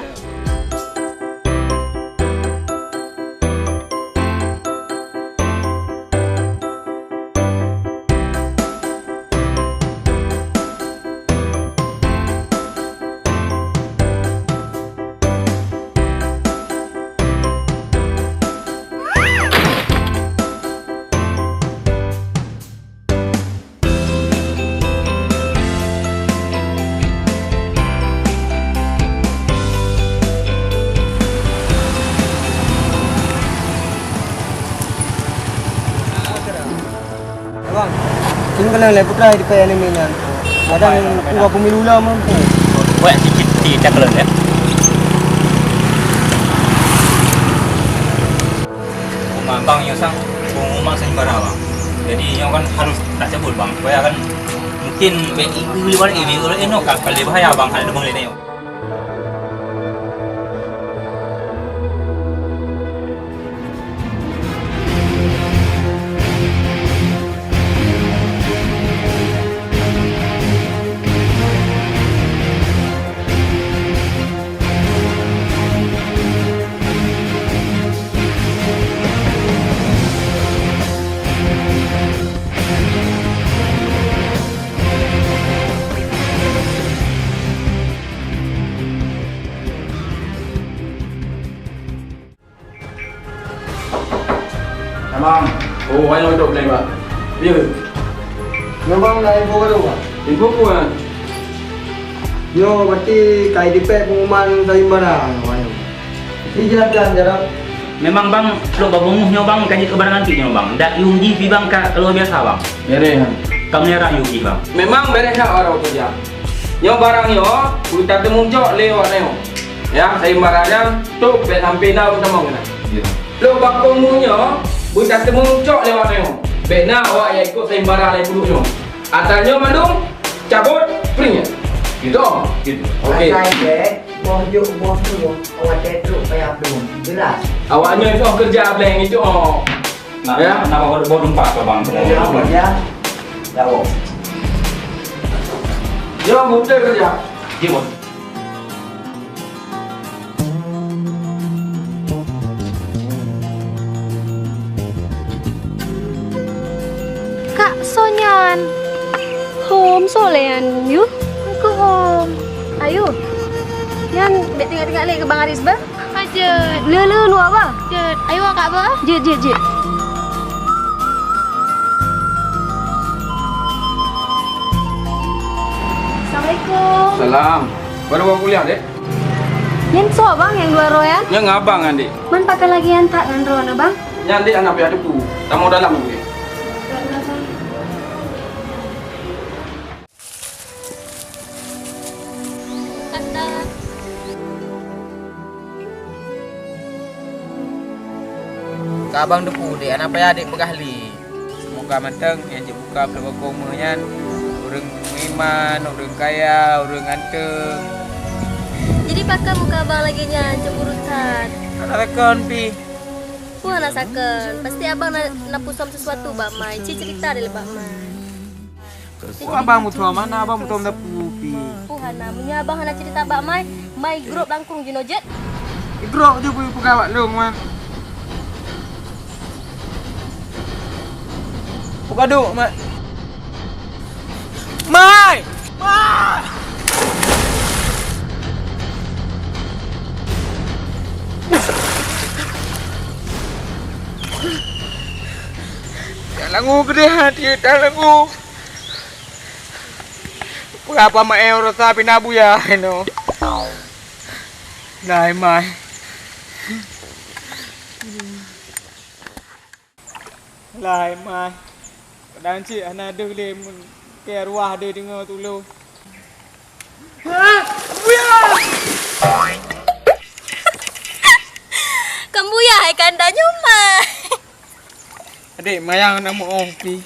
Abang, sini kalian lagi putra di payah ini nyan. Kadang uang pemilu lah mampu. Buat sikit di cakap ya. Bang, nyoe sang pengumuman sayembara, Bang. Jadi, nyoe kan harus tacabut, Bang. Supaya kan mungkin bèk ibu liwat ini, kalau inoe kan paling bahaya, Bang, hana deungoe lé nyoe. Abang, oh, ayo duduk beleng, Bang. Ya. Memang dah info baru, Bang? Info apa, Bang? Nyoe berarti ka dipèk pengumuman sayembara, Bang. Ini jelas-jelas, jarang. Memang, Bang, lôn babungoh nyoe, Bang, ka jeuet keu barang antik nyoe, Bang. Dak yum jih pih, Bang, ka luar biasa, Bang. Beres, kan? Ka meunara yum jih, Bang. Memang beres that, Bang, kerja. Nyoe barang nyoe, beutateumeucok lé awak nyoe. Ya, sayembara nyan, tôp bèk sampai na meutamong keunan. Ya. Lôn bakong nyoe, beutateumeucok lé awak nyoe. Bèk na awak nyang ikot sayembara lé puluh nyoe. Atra nyoe mandum, cabot, pring nyan. Gitu. Gitu. Oke. Asai bèk, boh jok, boh tuwoe, awak teutrok payah blong. Jelas. Awak nyoe soh kerja blank itu, oh. Nah, ya. Nama boh, boh tempat ke, Bang? Ya, Bang, ya. Jawab. Yo, betul kerja. Iya, Bang. Kak, soe nyan? Hom, soe lé nyan, yue? Aku hom. Ayo. Nyan, bèk tinggai-tinggai lé keu Bang Aris, bah. Ka jeuet. Le, le, luwa, bah. Jeuet. Ayo, Kak, bah. Jeuet, jeuet, jeuet. Assalamualaikum. Salam. Baru awak kuliah, Dek? Nyan soe, Bang, nyang dua droe nyan? Nyan abang nyan, Dek. Man pakon lagèe nyan that ngon droeneuh, Bang? Nyan, Dek, hana payah teupeue. Tamong dalam dulu, Dek. Ka abang teupeue, Dek, hana payah Dek peugah lé. Semoga mantong nyang jibuka peuet bakong nyan ureueng meuiman, ureueng kaya, ureueng ganteng. Jadi pakon muka abang lagèe nyan, cemburu that? Hana sakeuen pih. Peue hana sakeuen? Pasti abang na, na peusöm sisuatu bak Mai. Ci cerita deh bak Mai. Peue abang peusöm, mana abang peusöm sapeue pih? Peue hana? Meunyoe abang hana cerita bak Mai, Mai grôp langkong jinoe jeuet. Grôp jih peue peugah bak lôn, Wan. Buka duek, Mat. Mai! Mai! Talangu keudeh hati, talangu. Peurapa maé rasa pina buya inoe. Lai, Mai. Lai, Mai. Kadang cit hana deuh lé mun keu ruah deuh deungoe tulông. Ha? Buya! Kan buya hai kanda nyoe, Mai. Adék, mayang na meu-oh pih.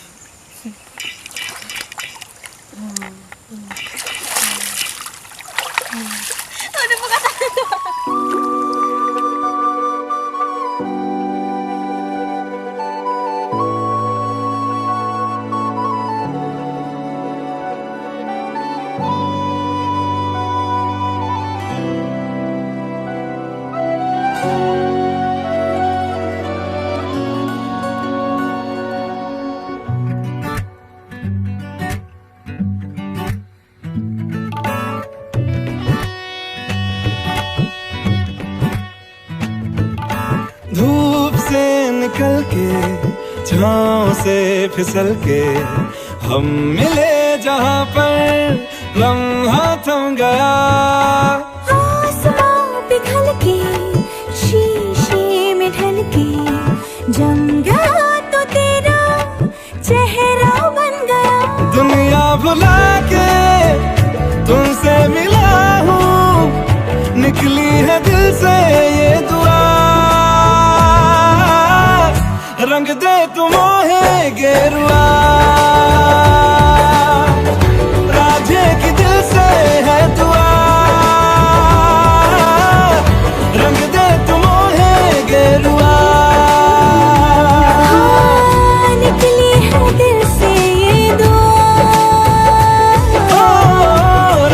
धूप से निकल के, छाँव से फिसल के, हम मिले जहाँ पर, लम्हा थम गया। आसमां पिघल के, शीशे में ढल के, जम गया तो तेरा चेहरा बन गया। दुनिया भुला के तुमसे मिला हूँ, निकली है दिल से ये दुआ। रंग दे तू मोहे गेरुआ, राधे की दिल से है दुआ। रंग दे तू मोहे गेरुआ। हाँ, निकली है दिल से ये दुआ। ओ,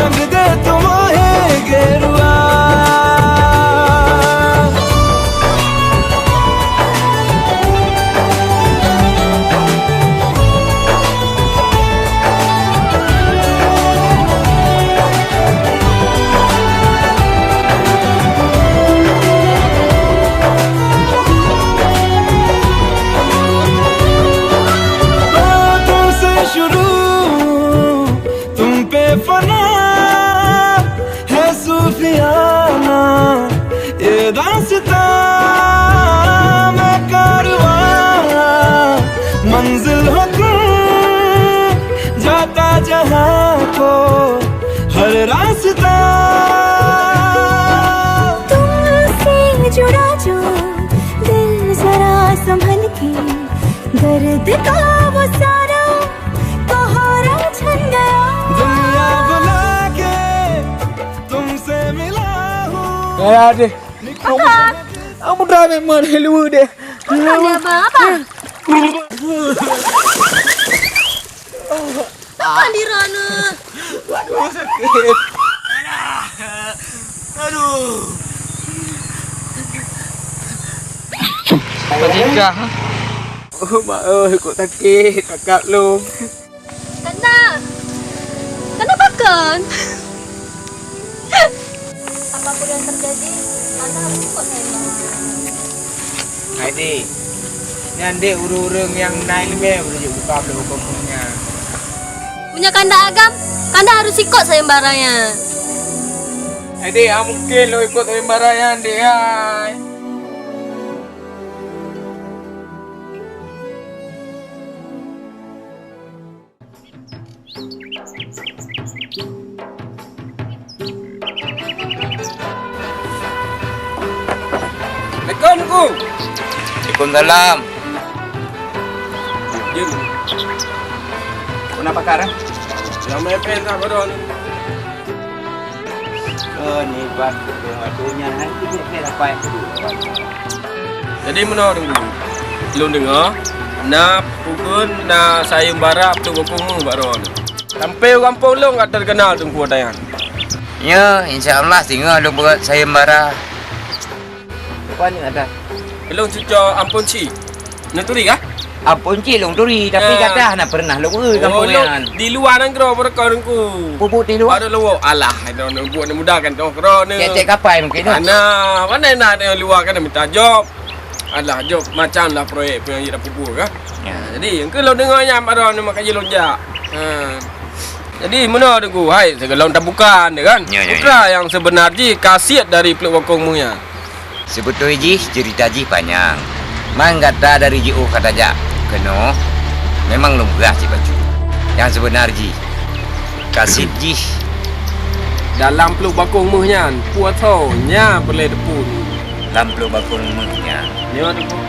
रंग दे तू मोहे गेरुआ। तुमसे शुरू, तुम पे फना, है सूफियाना ये दास्तां। मैं कारवां, मंजिल हो तुम, जाता जहां को हर रास्ता। तुमसे जुड़ा जो दिल जरा संभल के, दर्द का वो सारा पहाड़ा छन गया। दुनिया भुला के तुमसे मिला हूँ। Ya, deh. Abang! Abang dah memang luar deh. Ada apa, Abang? Apa di Rana? Waduh, sakit. Aduh. Apa tingkah? Oh, mak oi, kok sakit, kakak lom. Tanda! Tanda pakon? Apapun yang terjadi, Tanda harus ikut saya. Aidi, nyan dek ureueng-ureueng nyang na ileumèe beureujuk buka bluek huköm nyan. Meunyoe kanda agam, kanda harus ikot sayembara nyan. Aidi, ah, mungkin lôn ikot sayembara nyan dek ai. Assalamualaikum, Teungku. Waalaikumsalam. Jeuem. Peue na pakar, eh? Ramé péng ka padon. Oh, ni buat waktunya nanti dia dapat. Jadi meunoe Teungku, lôn deungoe na peue kheun na sayeuem bara peuet bokong méuh bak droeneuh. Sampoe u gampông lôn ka teukeunal Teungku Atayan. Nyoe, insya Allah singoh lôn beuet sayeuem bara. Apa ni ada? Lôn cuco Ampôn Cik. Neuturi kah? Ampôn Cik lôn turi, tapi ah, gadah na pernah lôn eu gampông nyan. Di luwa nanggroe baroe Teungku. Pupuk di luwa? Baru lôn, alah, buet muda kan toh kro ni. Cek-cek kapai mungkin tu. Mana, mana nak di luwa kan minta job. Alah, job macam lah proyek pun yang kita pupuk kah? Ya. Jadi, yang ke lôn deungoe nyan baroe ni makajih lôn jak. Ha. Jadi, meunoe Teungku, hai, sigohlom tabuka ni kan. Ya, ya, ya. Putra yang sebenar jih khasiat dari peuet bokong méuh nyan. Seubeutôi jih ceurita jih panyang. Man gata dari jiôh ka tajak keunoe, memang lôn peugah cit bacut. Nyang seubeuna jih, khasiat jih. Dalam peuet bokong méuh nyan, peue tho nyang peureulèe teupeu? Lam peuet bokong méuh nyan, nyoe teupeu,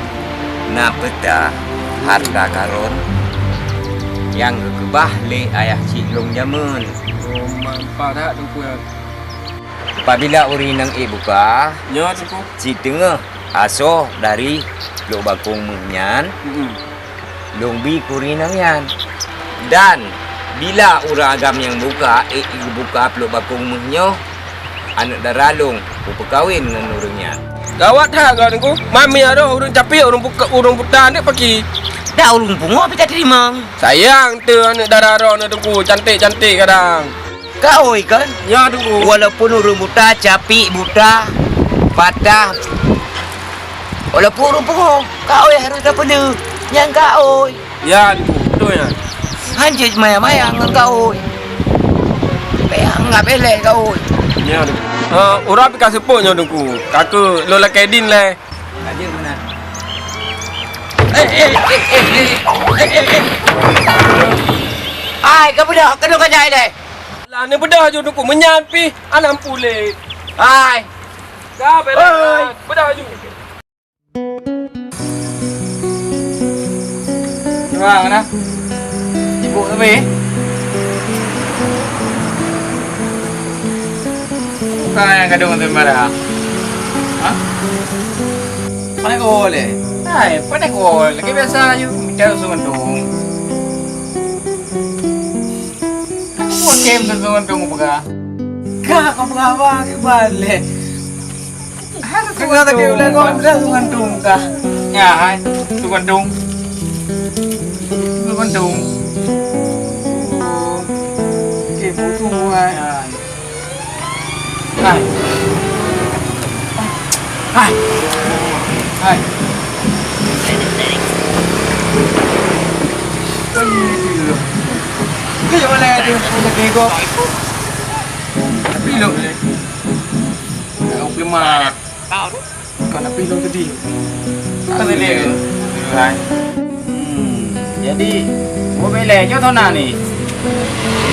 na peuta harta karun nyang geukeubah lé ayah cit lôn jameun. Oh, manfaat that teupeu. Apabila ureueng inong ék buka, nyoe teupeu, cit teungoh asoe dari peuet bokong méuh nyan, mm-mm, lôn bi keu ureueng inong nyan. Dan bila ureueng agam nyang buka, ék geubuka peuet bokong méuh nyoe, aneuk dara lôn kupeukawen ngon ureueng nyan. Gawat that, gawat Teungku. Mami aroh ureueng capek, ureueng buka, ureueng buta, aneuk paki. Dak ureueng pungo pih tateurimong. Sayang teuh aneuk dara droeneuh Teungku, cantik-cantik kadang. Kaôi kan? Ya, Teungku. Walaupun ureueng buta, capek buta, patah, walaupun ureueng pungo, kaôi harus tapeuleueh. Nyang kaôi. Ya, Teungku. Betul ya. Hanjeuet maya-maya ngon kaôi. Payah anggap elek kaôi. Ya, Teungku. Eh, ureueng pih ka seupôt nyoe Teungku. Ka keu lôn lakèe din lé. Ka jeuet meunan. Eh, eh, eh. Ai, ka beudôh, keunoe ka jai lé. Lah, ni beudôh aju Teungku, meunyan pih anam puléh. Hai. Ka beres. Hai. Beudôh aju. Wah, mana? Sibuk tapi. Bukan yang kadung tu marah. Ha? Pandai kau boleh. Hai, pandai kau boleh. Lagi biasa aja. Bicara langsung gantung. Aku buat game langsung gantung buka. Kak, kau buka apa? Aku balik. Harus kau lagi ulang kau udah langsung gantung kah? Ya, hai. Tu gantung. Tu gantung. Oh. Oke, butuh, hai. Ya. Hai. Hai. Hai. Kejap mana tu? Kejap kau. Tapi lo. Kau pemat. Kau nak pilih tadi. Apa tadi? Hai. Hmm, jadi, buat belek nyoe thona ni.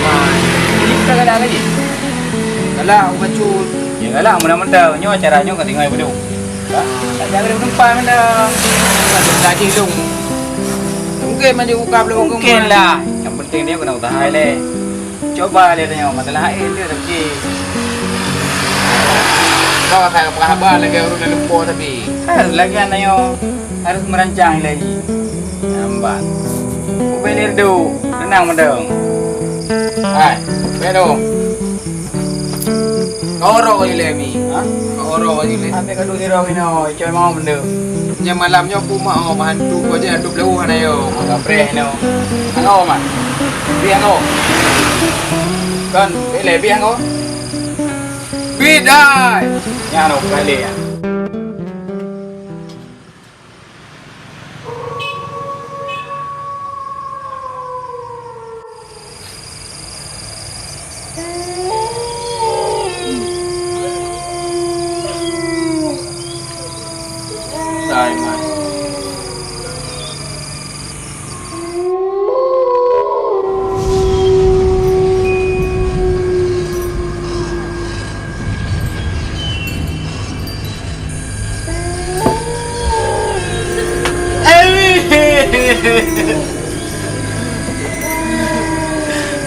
Nah, jadi kita galak lagi. Galak, aku bacut. Ya galak, mudah-mudahan nyoe acara nyoe ka tinggai beudôh. Tak jaga di tempat mana. Lagi dong. Mungkin maju buka belum. Mungkin lah. Yang penting dia kena usaha leh. Coba lé tanyoe masalah laén dia tapi. Kau akan peugah haba lagèe ureueng lam lumpoe tapi. Harus lagi tanyoe harus merancang lagi. Nampak. Ubé lé redu, tenang mantong. Hai, bedo. Kau oro kau lé mi, ha? Kau oro kau lé. Sampai kau duduk di rumah ini, coba mau benda. Nyang malam nyoe puma oh, hantu kau je hantu beleuh hana yo. Agak preh no. Hana oh, man. Biang oh. Kan, bile biang oh. Bidai. Nyang no kali ya.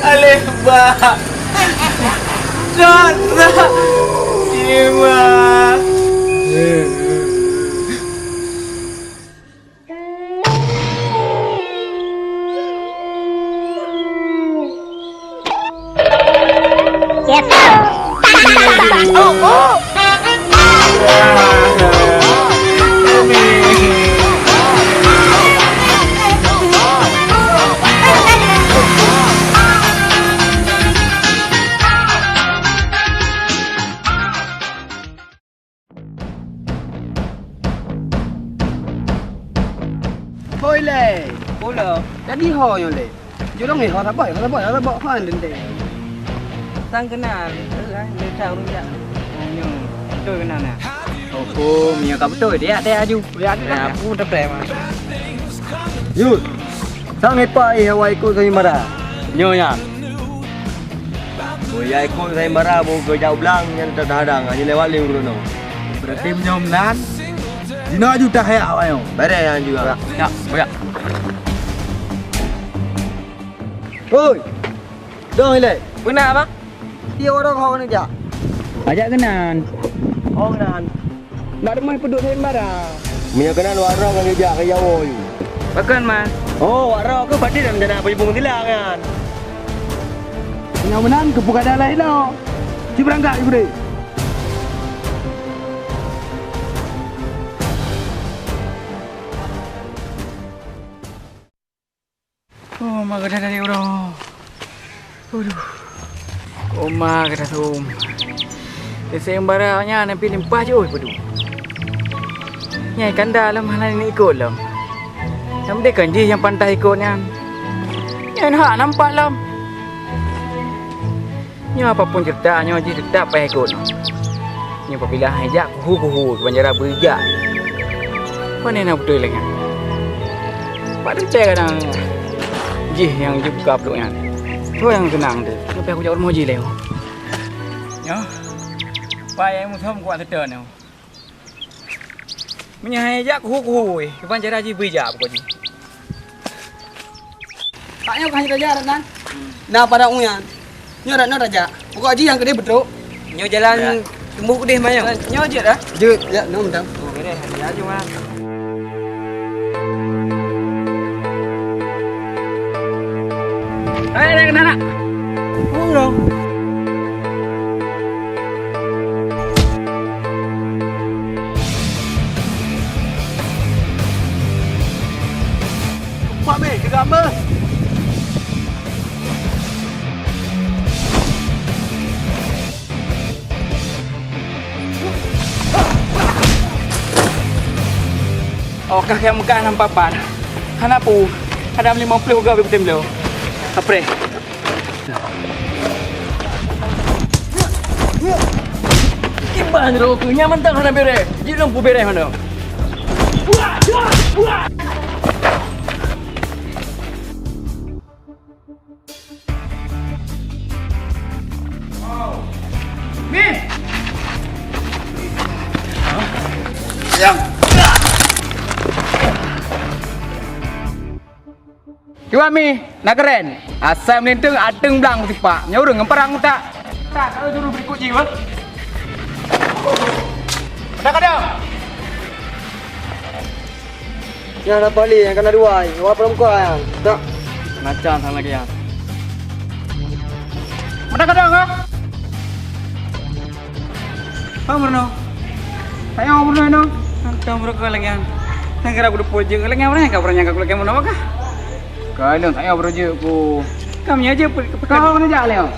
Aleh bah. Dah, dah. Terima. Hoi lé, pula jadi ho nyoe lé. Jurong eh, ho saboh, ho saboh, ho saboh, ho lenteng. Sang kenal, eh, le sang rujak. Oh, nyoe, betul kenal nah. Oh, oh, mia ka betul, dia, dia aju. Ya, aku betul mah. Yus, sang epa eh, awai ikut saya marah. Nyoe ya. Boya ikot sayembara boh geujak u blang nyan teuhadang, hana lewat lé ureueng nyoe. Berarti meunyoe meunan, jinoe jutah ya awak nyoe. Bareh nyan juga. Ya, ya. Hoi! Dong ilée. Peue na, Bang? Tiep ureueng ho keuneuk jak. Ajak keunan. Ho keunan. Bak rumoh peuduek sayembara. Meunyoe keunan wak droe ka geujak keu Jawoe. Pakon, Man? Oh, wak droe keuh padit lam jana peujubung sila nyan. Meunyoe meunan keupeue kada laén inoe. Ci beurangkat, Jibril. Oh, ma geudah dari uroe. Aduh. Oh, ma geudah sum. Di sayembara nyan, tapi limpah jih, oi, peudu. Nyai kanda lom hana ikot lom. Sampai kan jih nyang pantas ikot nyan. Nyan hak nampak lom. Nyoe apapun ceurita nyoe jih teutap payah ikot. Nyoe pabila han jak kuhu-kuhu, banjara beujak. Pane na beutôi lé nyan. Pat teuntèe kadang jih nyang jibuka pluek nyan. Soe nyang keunang teuh? Nyoe payah kujak u rumoh jih lé. Nyoe. Payah musom kuat seutôt nyoe. Meunyoe han jak kuhu-kuhu, kiban cara jih beujak pokok jih. Nyoe ka raja nan. Nah, pada uyan. Nyoe dah, nyoe raja. Pokok jih nyang keudeh beutôi. Nyoe jalan teumbôh keudeh manyang. Nyoe jeuet dah. Jeuet, ya, nyoe mantap. Oh, beres. Ya, jom ah. Hai, hai, kena nak. Tunggu dong. Pak meh, geugam beuh. Oh, kah nyang meugah lam papan. Hana peue, ada limong ploh gob beutem lom. Kapreh. Kiban roh keuh nyang mantong hana beres. Jih lom peue beres hana. Kiban mi, na keuren. Asai meulinteng ateueng blang sipak. Nyoe ureueng ngon parang utak. Tak, kalau juru berikut jiwa. Ada kadang. Nyan na pali nyang kana dua, wah perempuan nyan. Tak. Macam sang lagi ya. Mana kadang ah? Apa Bruno? Ayo Bruno no. Tang Bruno lagi. Nang kira aku depan je lagi orang yang kau pernah nyangka aku lagi mana kah? Kau ni saya berje ku. Kami aja pergi. Kau mana jak leo?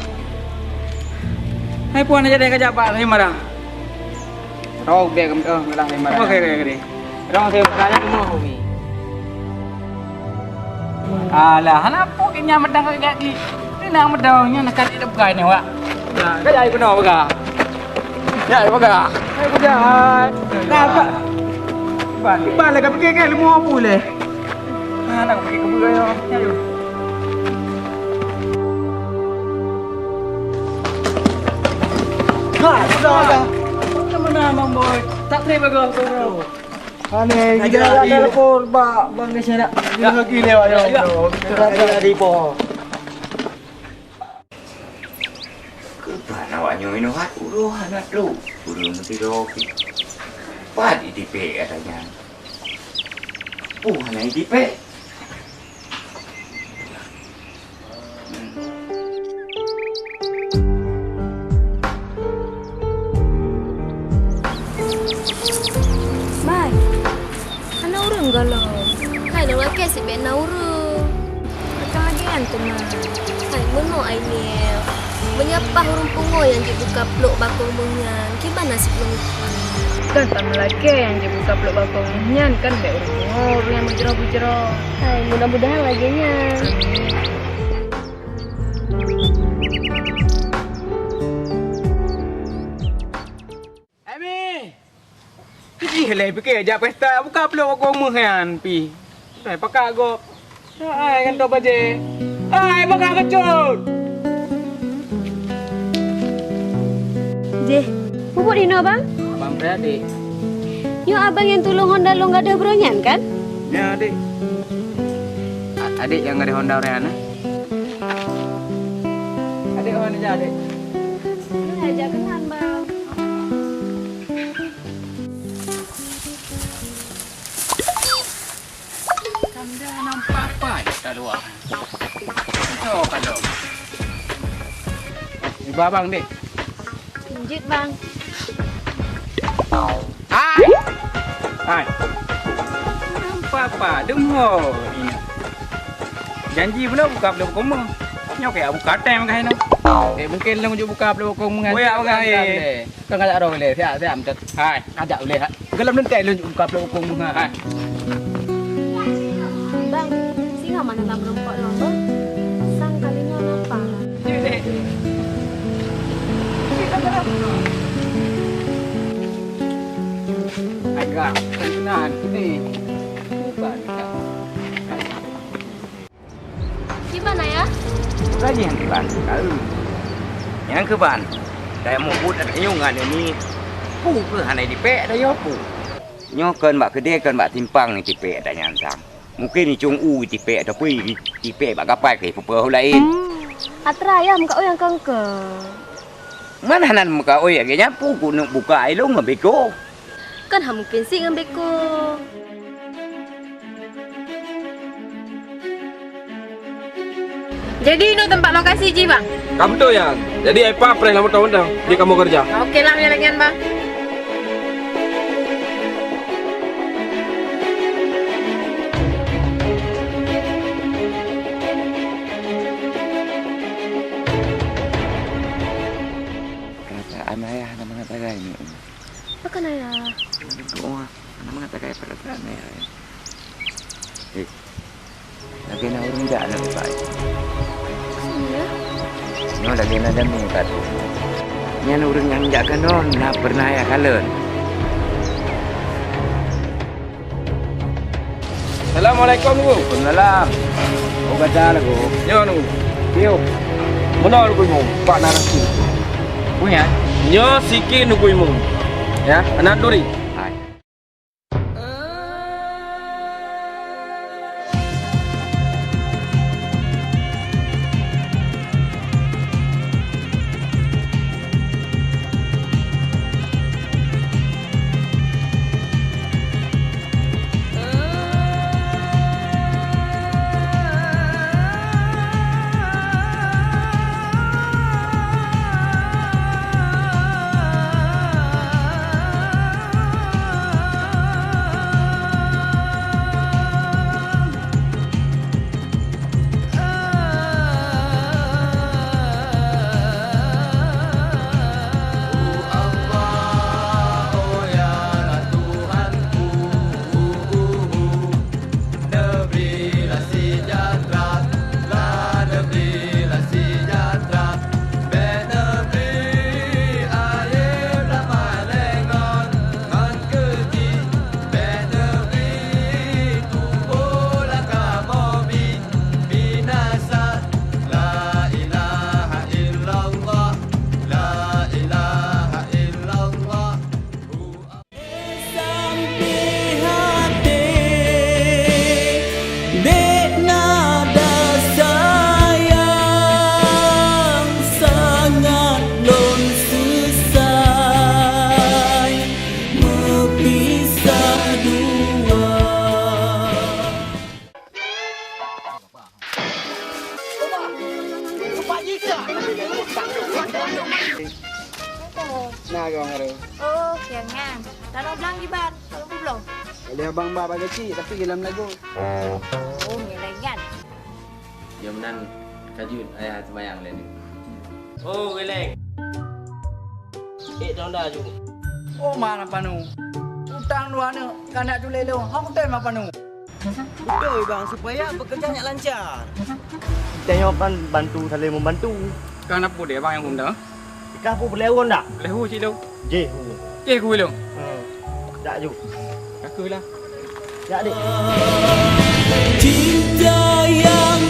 Hai puan aja deh kejap Pak, saya marah. Rau bèk keumeudeuh meulah lé marah. Oke, oke, oke. Rau saya bertanya ke mau Umi. Alah, hana pok nya medang kaki. Ni nak medang nya nak kali depan ni wak. Nah, kaya ayo kena pegang. Ya, ayo pegang. Ayo pegang. Nah, Pak. Balik. Balik ke pergi ke lemu apa leh? Nah, nak pergi ke bulan ya. Ayo. Hai, sudah, sudah. Macam mana, Bang Boy? Tak terima ke, bro? Aneh, gila, gila. Telepon, Pak. Bang, ke sana. Gila, gila, ayo, bro. Sudah, sudah, di bawah. Keuban awak nyoe inoe hat uroe hana trok. Ureueng meusidroe pih. Pat itipék gata nyan? Peue hana itipék? Mai, hana ureueng gohlom. Hai, lôn lakèe sibèk na ureueng. Akan lagèe nyan teuma. Hai, meunoe Ainiel. Meunyoe paih ureueng pungo nyang jibuka plôk bakong méuh nyan, kiban naseb lôn? Kan tameulakèe nyang jibuka plôk bakong méuh nyan kan bèk ureueng pungo, ureueng nyang meujroh-meujroh. Hai, mudah-mudahan lagèe nyan. Emi! Jih lé pike jak pesta buka plôk bakong méuh nyan pih. Hai pakat gob. Hai kantô bajèe. Hai pakat keucut. Jih, peubuet inoe bang? Abang peureulèe adék. Nyoe abang nyang tulông honda lôn gadôh brôh nyan kan? Nyan adék. Adék nyang gadôh honda ureueng nyan. Adék, oh, ni adék. Nah, jak keunan bang. Tanda nampak apa ya kat luar? Itu kalau. Ibu abang deh. Lanjut bang. Hai. Hai. Nampak apa? Deungo. Janji beuna buka plôk bakong méuh. Nyoe kaya buka tem kah inoe. Eh, mungkin lôn jok buka plôk bakong méuh. Oh ya, bang, eh. Kan ngajak roh ulèe, siap, siap, meutet. Hai. Ngajak ulèe, ha. Golom neuntèe lôn buka plôk bakong méuh, ha. Hai. Bang, singoh mana bang reumpok lôn tu? Sang kali nyoe napa? Hai, Kak. Keunaan, sini. Bukan, Kak. Kiban, Ayah? Bukan nyang kiban, Kak. Nyang kiban, dayah mubuet aneuk nyoe ngon aneuk miet. Peue keuh hana jipék dayah peue? Nyoe kon bak keudè, kon bak simpang jipék dayah nyan sang. Mungken icong u itipék, tapi itipék bak kapai keu peue-peue laén. Atra yah meukaôi nyang keu-keu. Man hana meukaôi lagèe nyan, peue keuneuk buka ilong ngon beko. Kan hana mungken sit ngon beko. Jadi, nyoe teumpat lokasi jih, Bang? Ka beutôi nyan. Jadi, Epa preh lam moto mantong. Jeuet kamoe keureuja. Oke lah, meunyo lagèe nyan, Bang. Perasaan ayah hana mangat sagai nyoe. Pakon ayah? Aduh, hana mangat sagai perasaan ayah. Eh, lagèe na ureueng jak nyoe, Pak. Iya. Nyoe lagèe na jamé, Pak. Nyan ureueng nyang jak keunoe na pernah ayah kalon. Assalamualaikum, Teungku. Waalaikumsalam. Oh, gata lagoe. Nyoe, Teungku. Piôh. Meunoe, Teungku Imum. Pak na rasui. Peue nyan? Nyoe sikin, Teungku Imum. Ya, aneuk turi. Hai. Neubri lam seujahteura, la neubri lam seujahteura, bèk neubri ayeuem lam maléng ngon, ngon keujih, bèk neubri tuboh lam kamoe bi-, binasa. La ilaha illallah, la ilaha illallah. Sampai hati dek nada sayang sangat lôn seusai meupisah dua. Na, Abang Arul. Oh, nyang nyan. Tanoh blang kiban, tanoh blang. Boleh abang ba bak keuchik, tapi dalam lagu. Oh, ngiléngan. Jam nan kajut ayah seumayang lé ni. Oh, rilek. Eh, dah dah ju. Oh, ma na panu. Utang dua aneuk, ka nak tulé lôn. Hok tem ma panu. Beutôi, Bang, supaya pekerjaan nyak lancar. Tanyoe kan bantu saling membantu. Kan apa dia, Bang, yang guna? Ikah apa boleh urun tak? Boleh hu cik tu. Jeh hu. Jeh hu lu. Ha. Tak ju. Aku lah. Jak dek. Cinta yang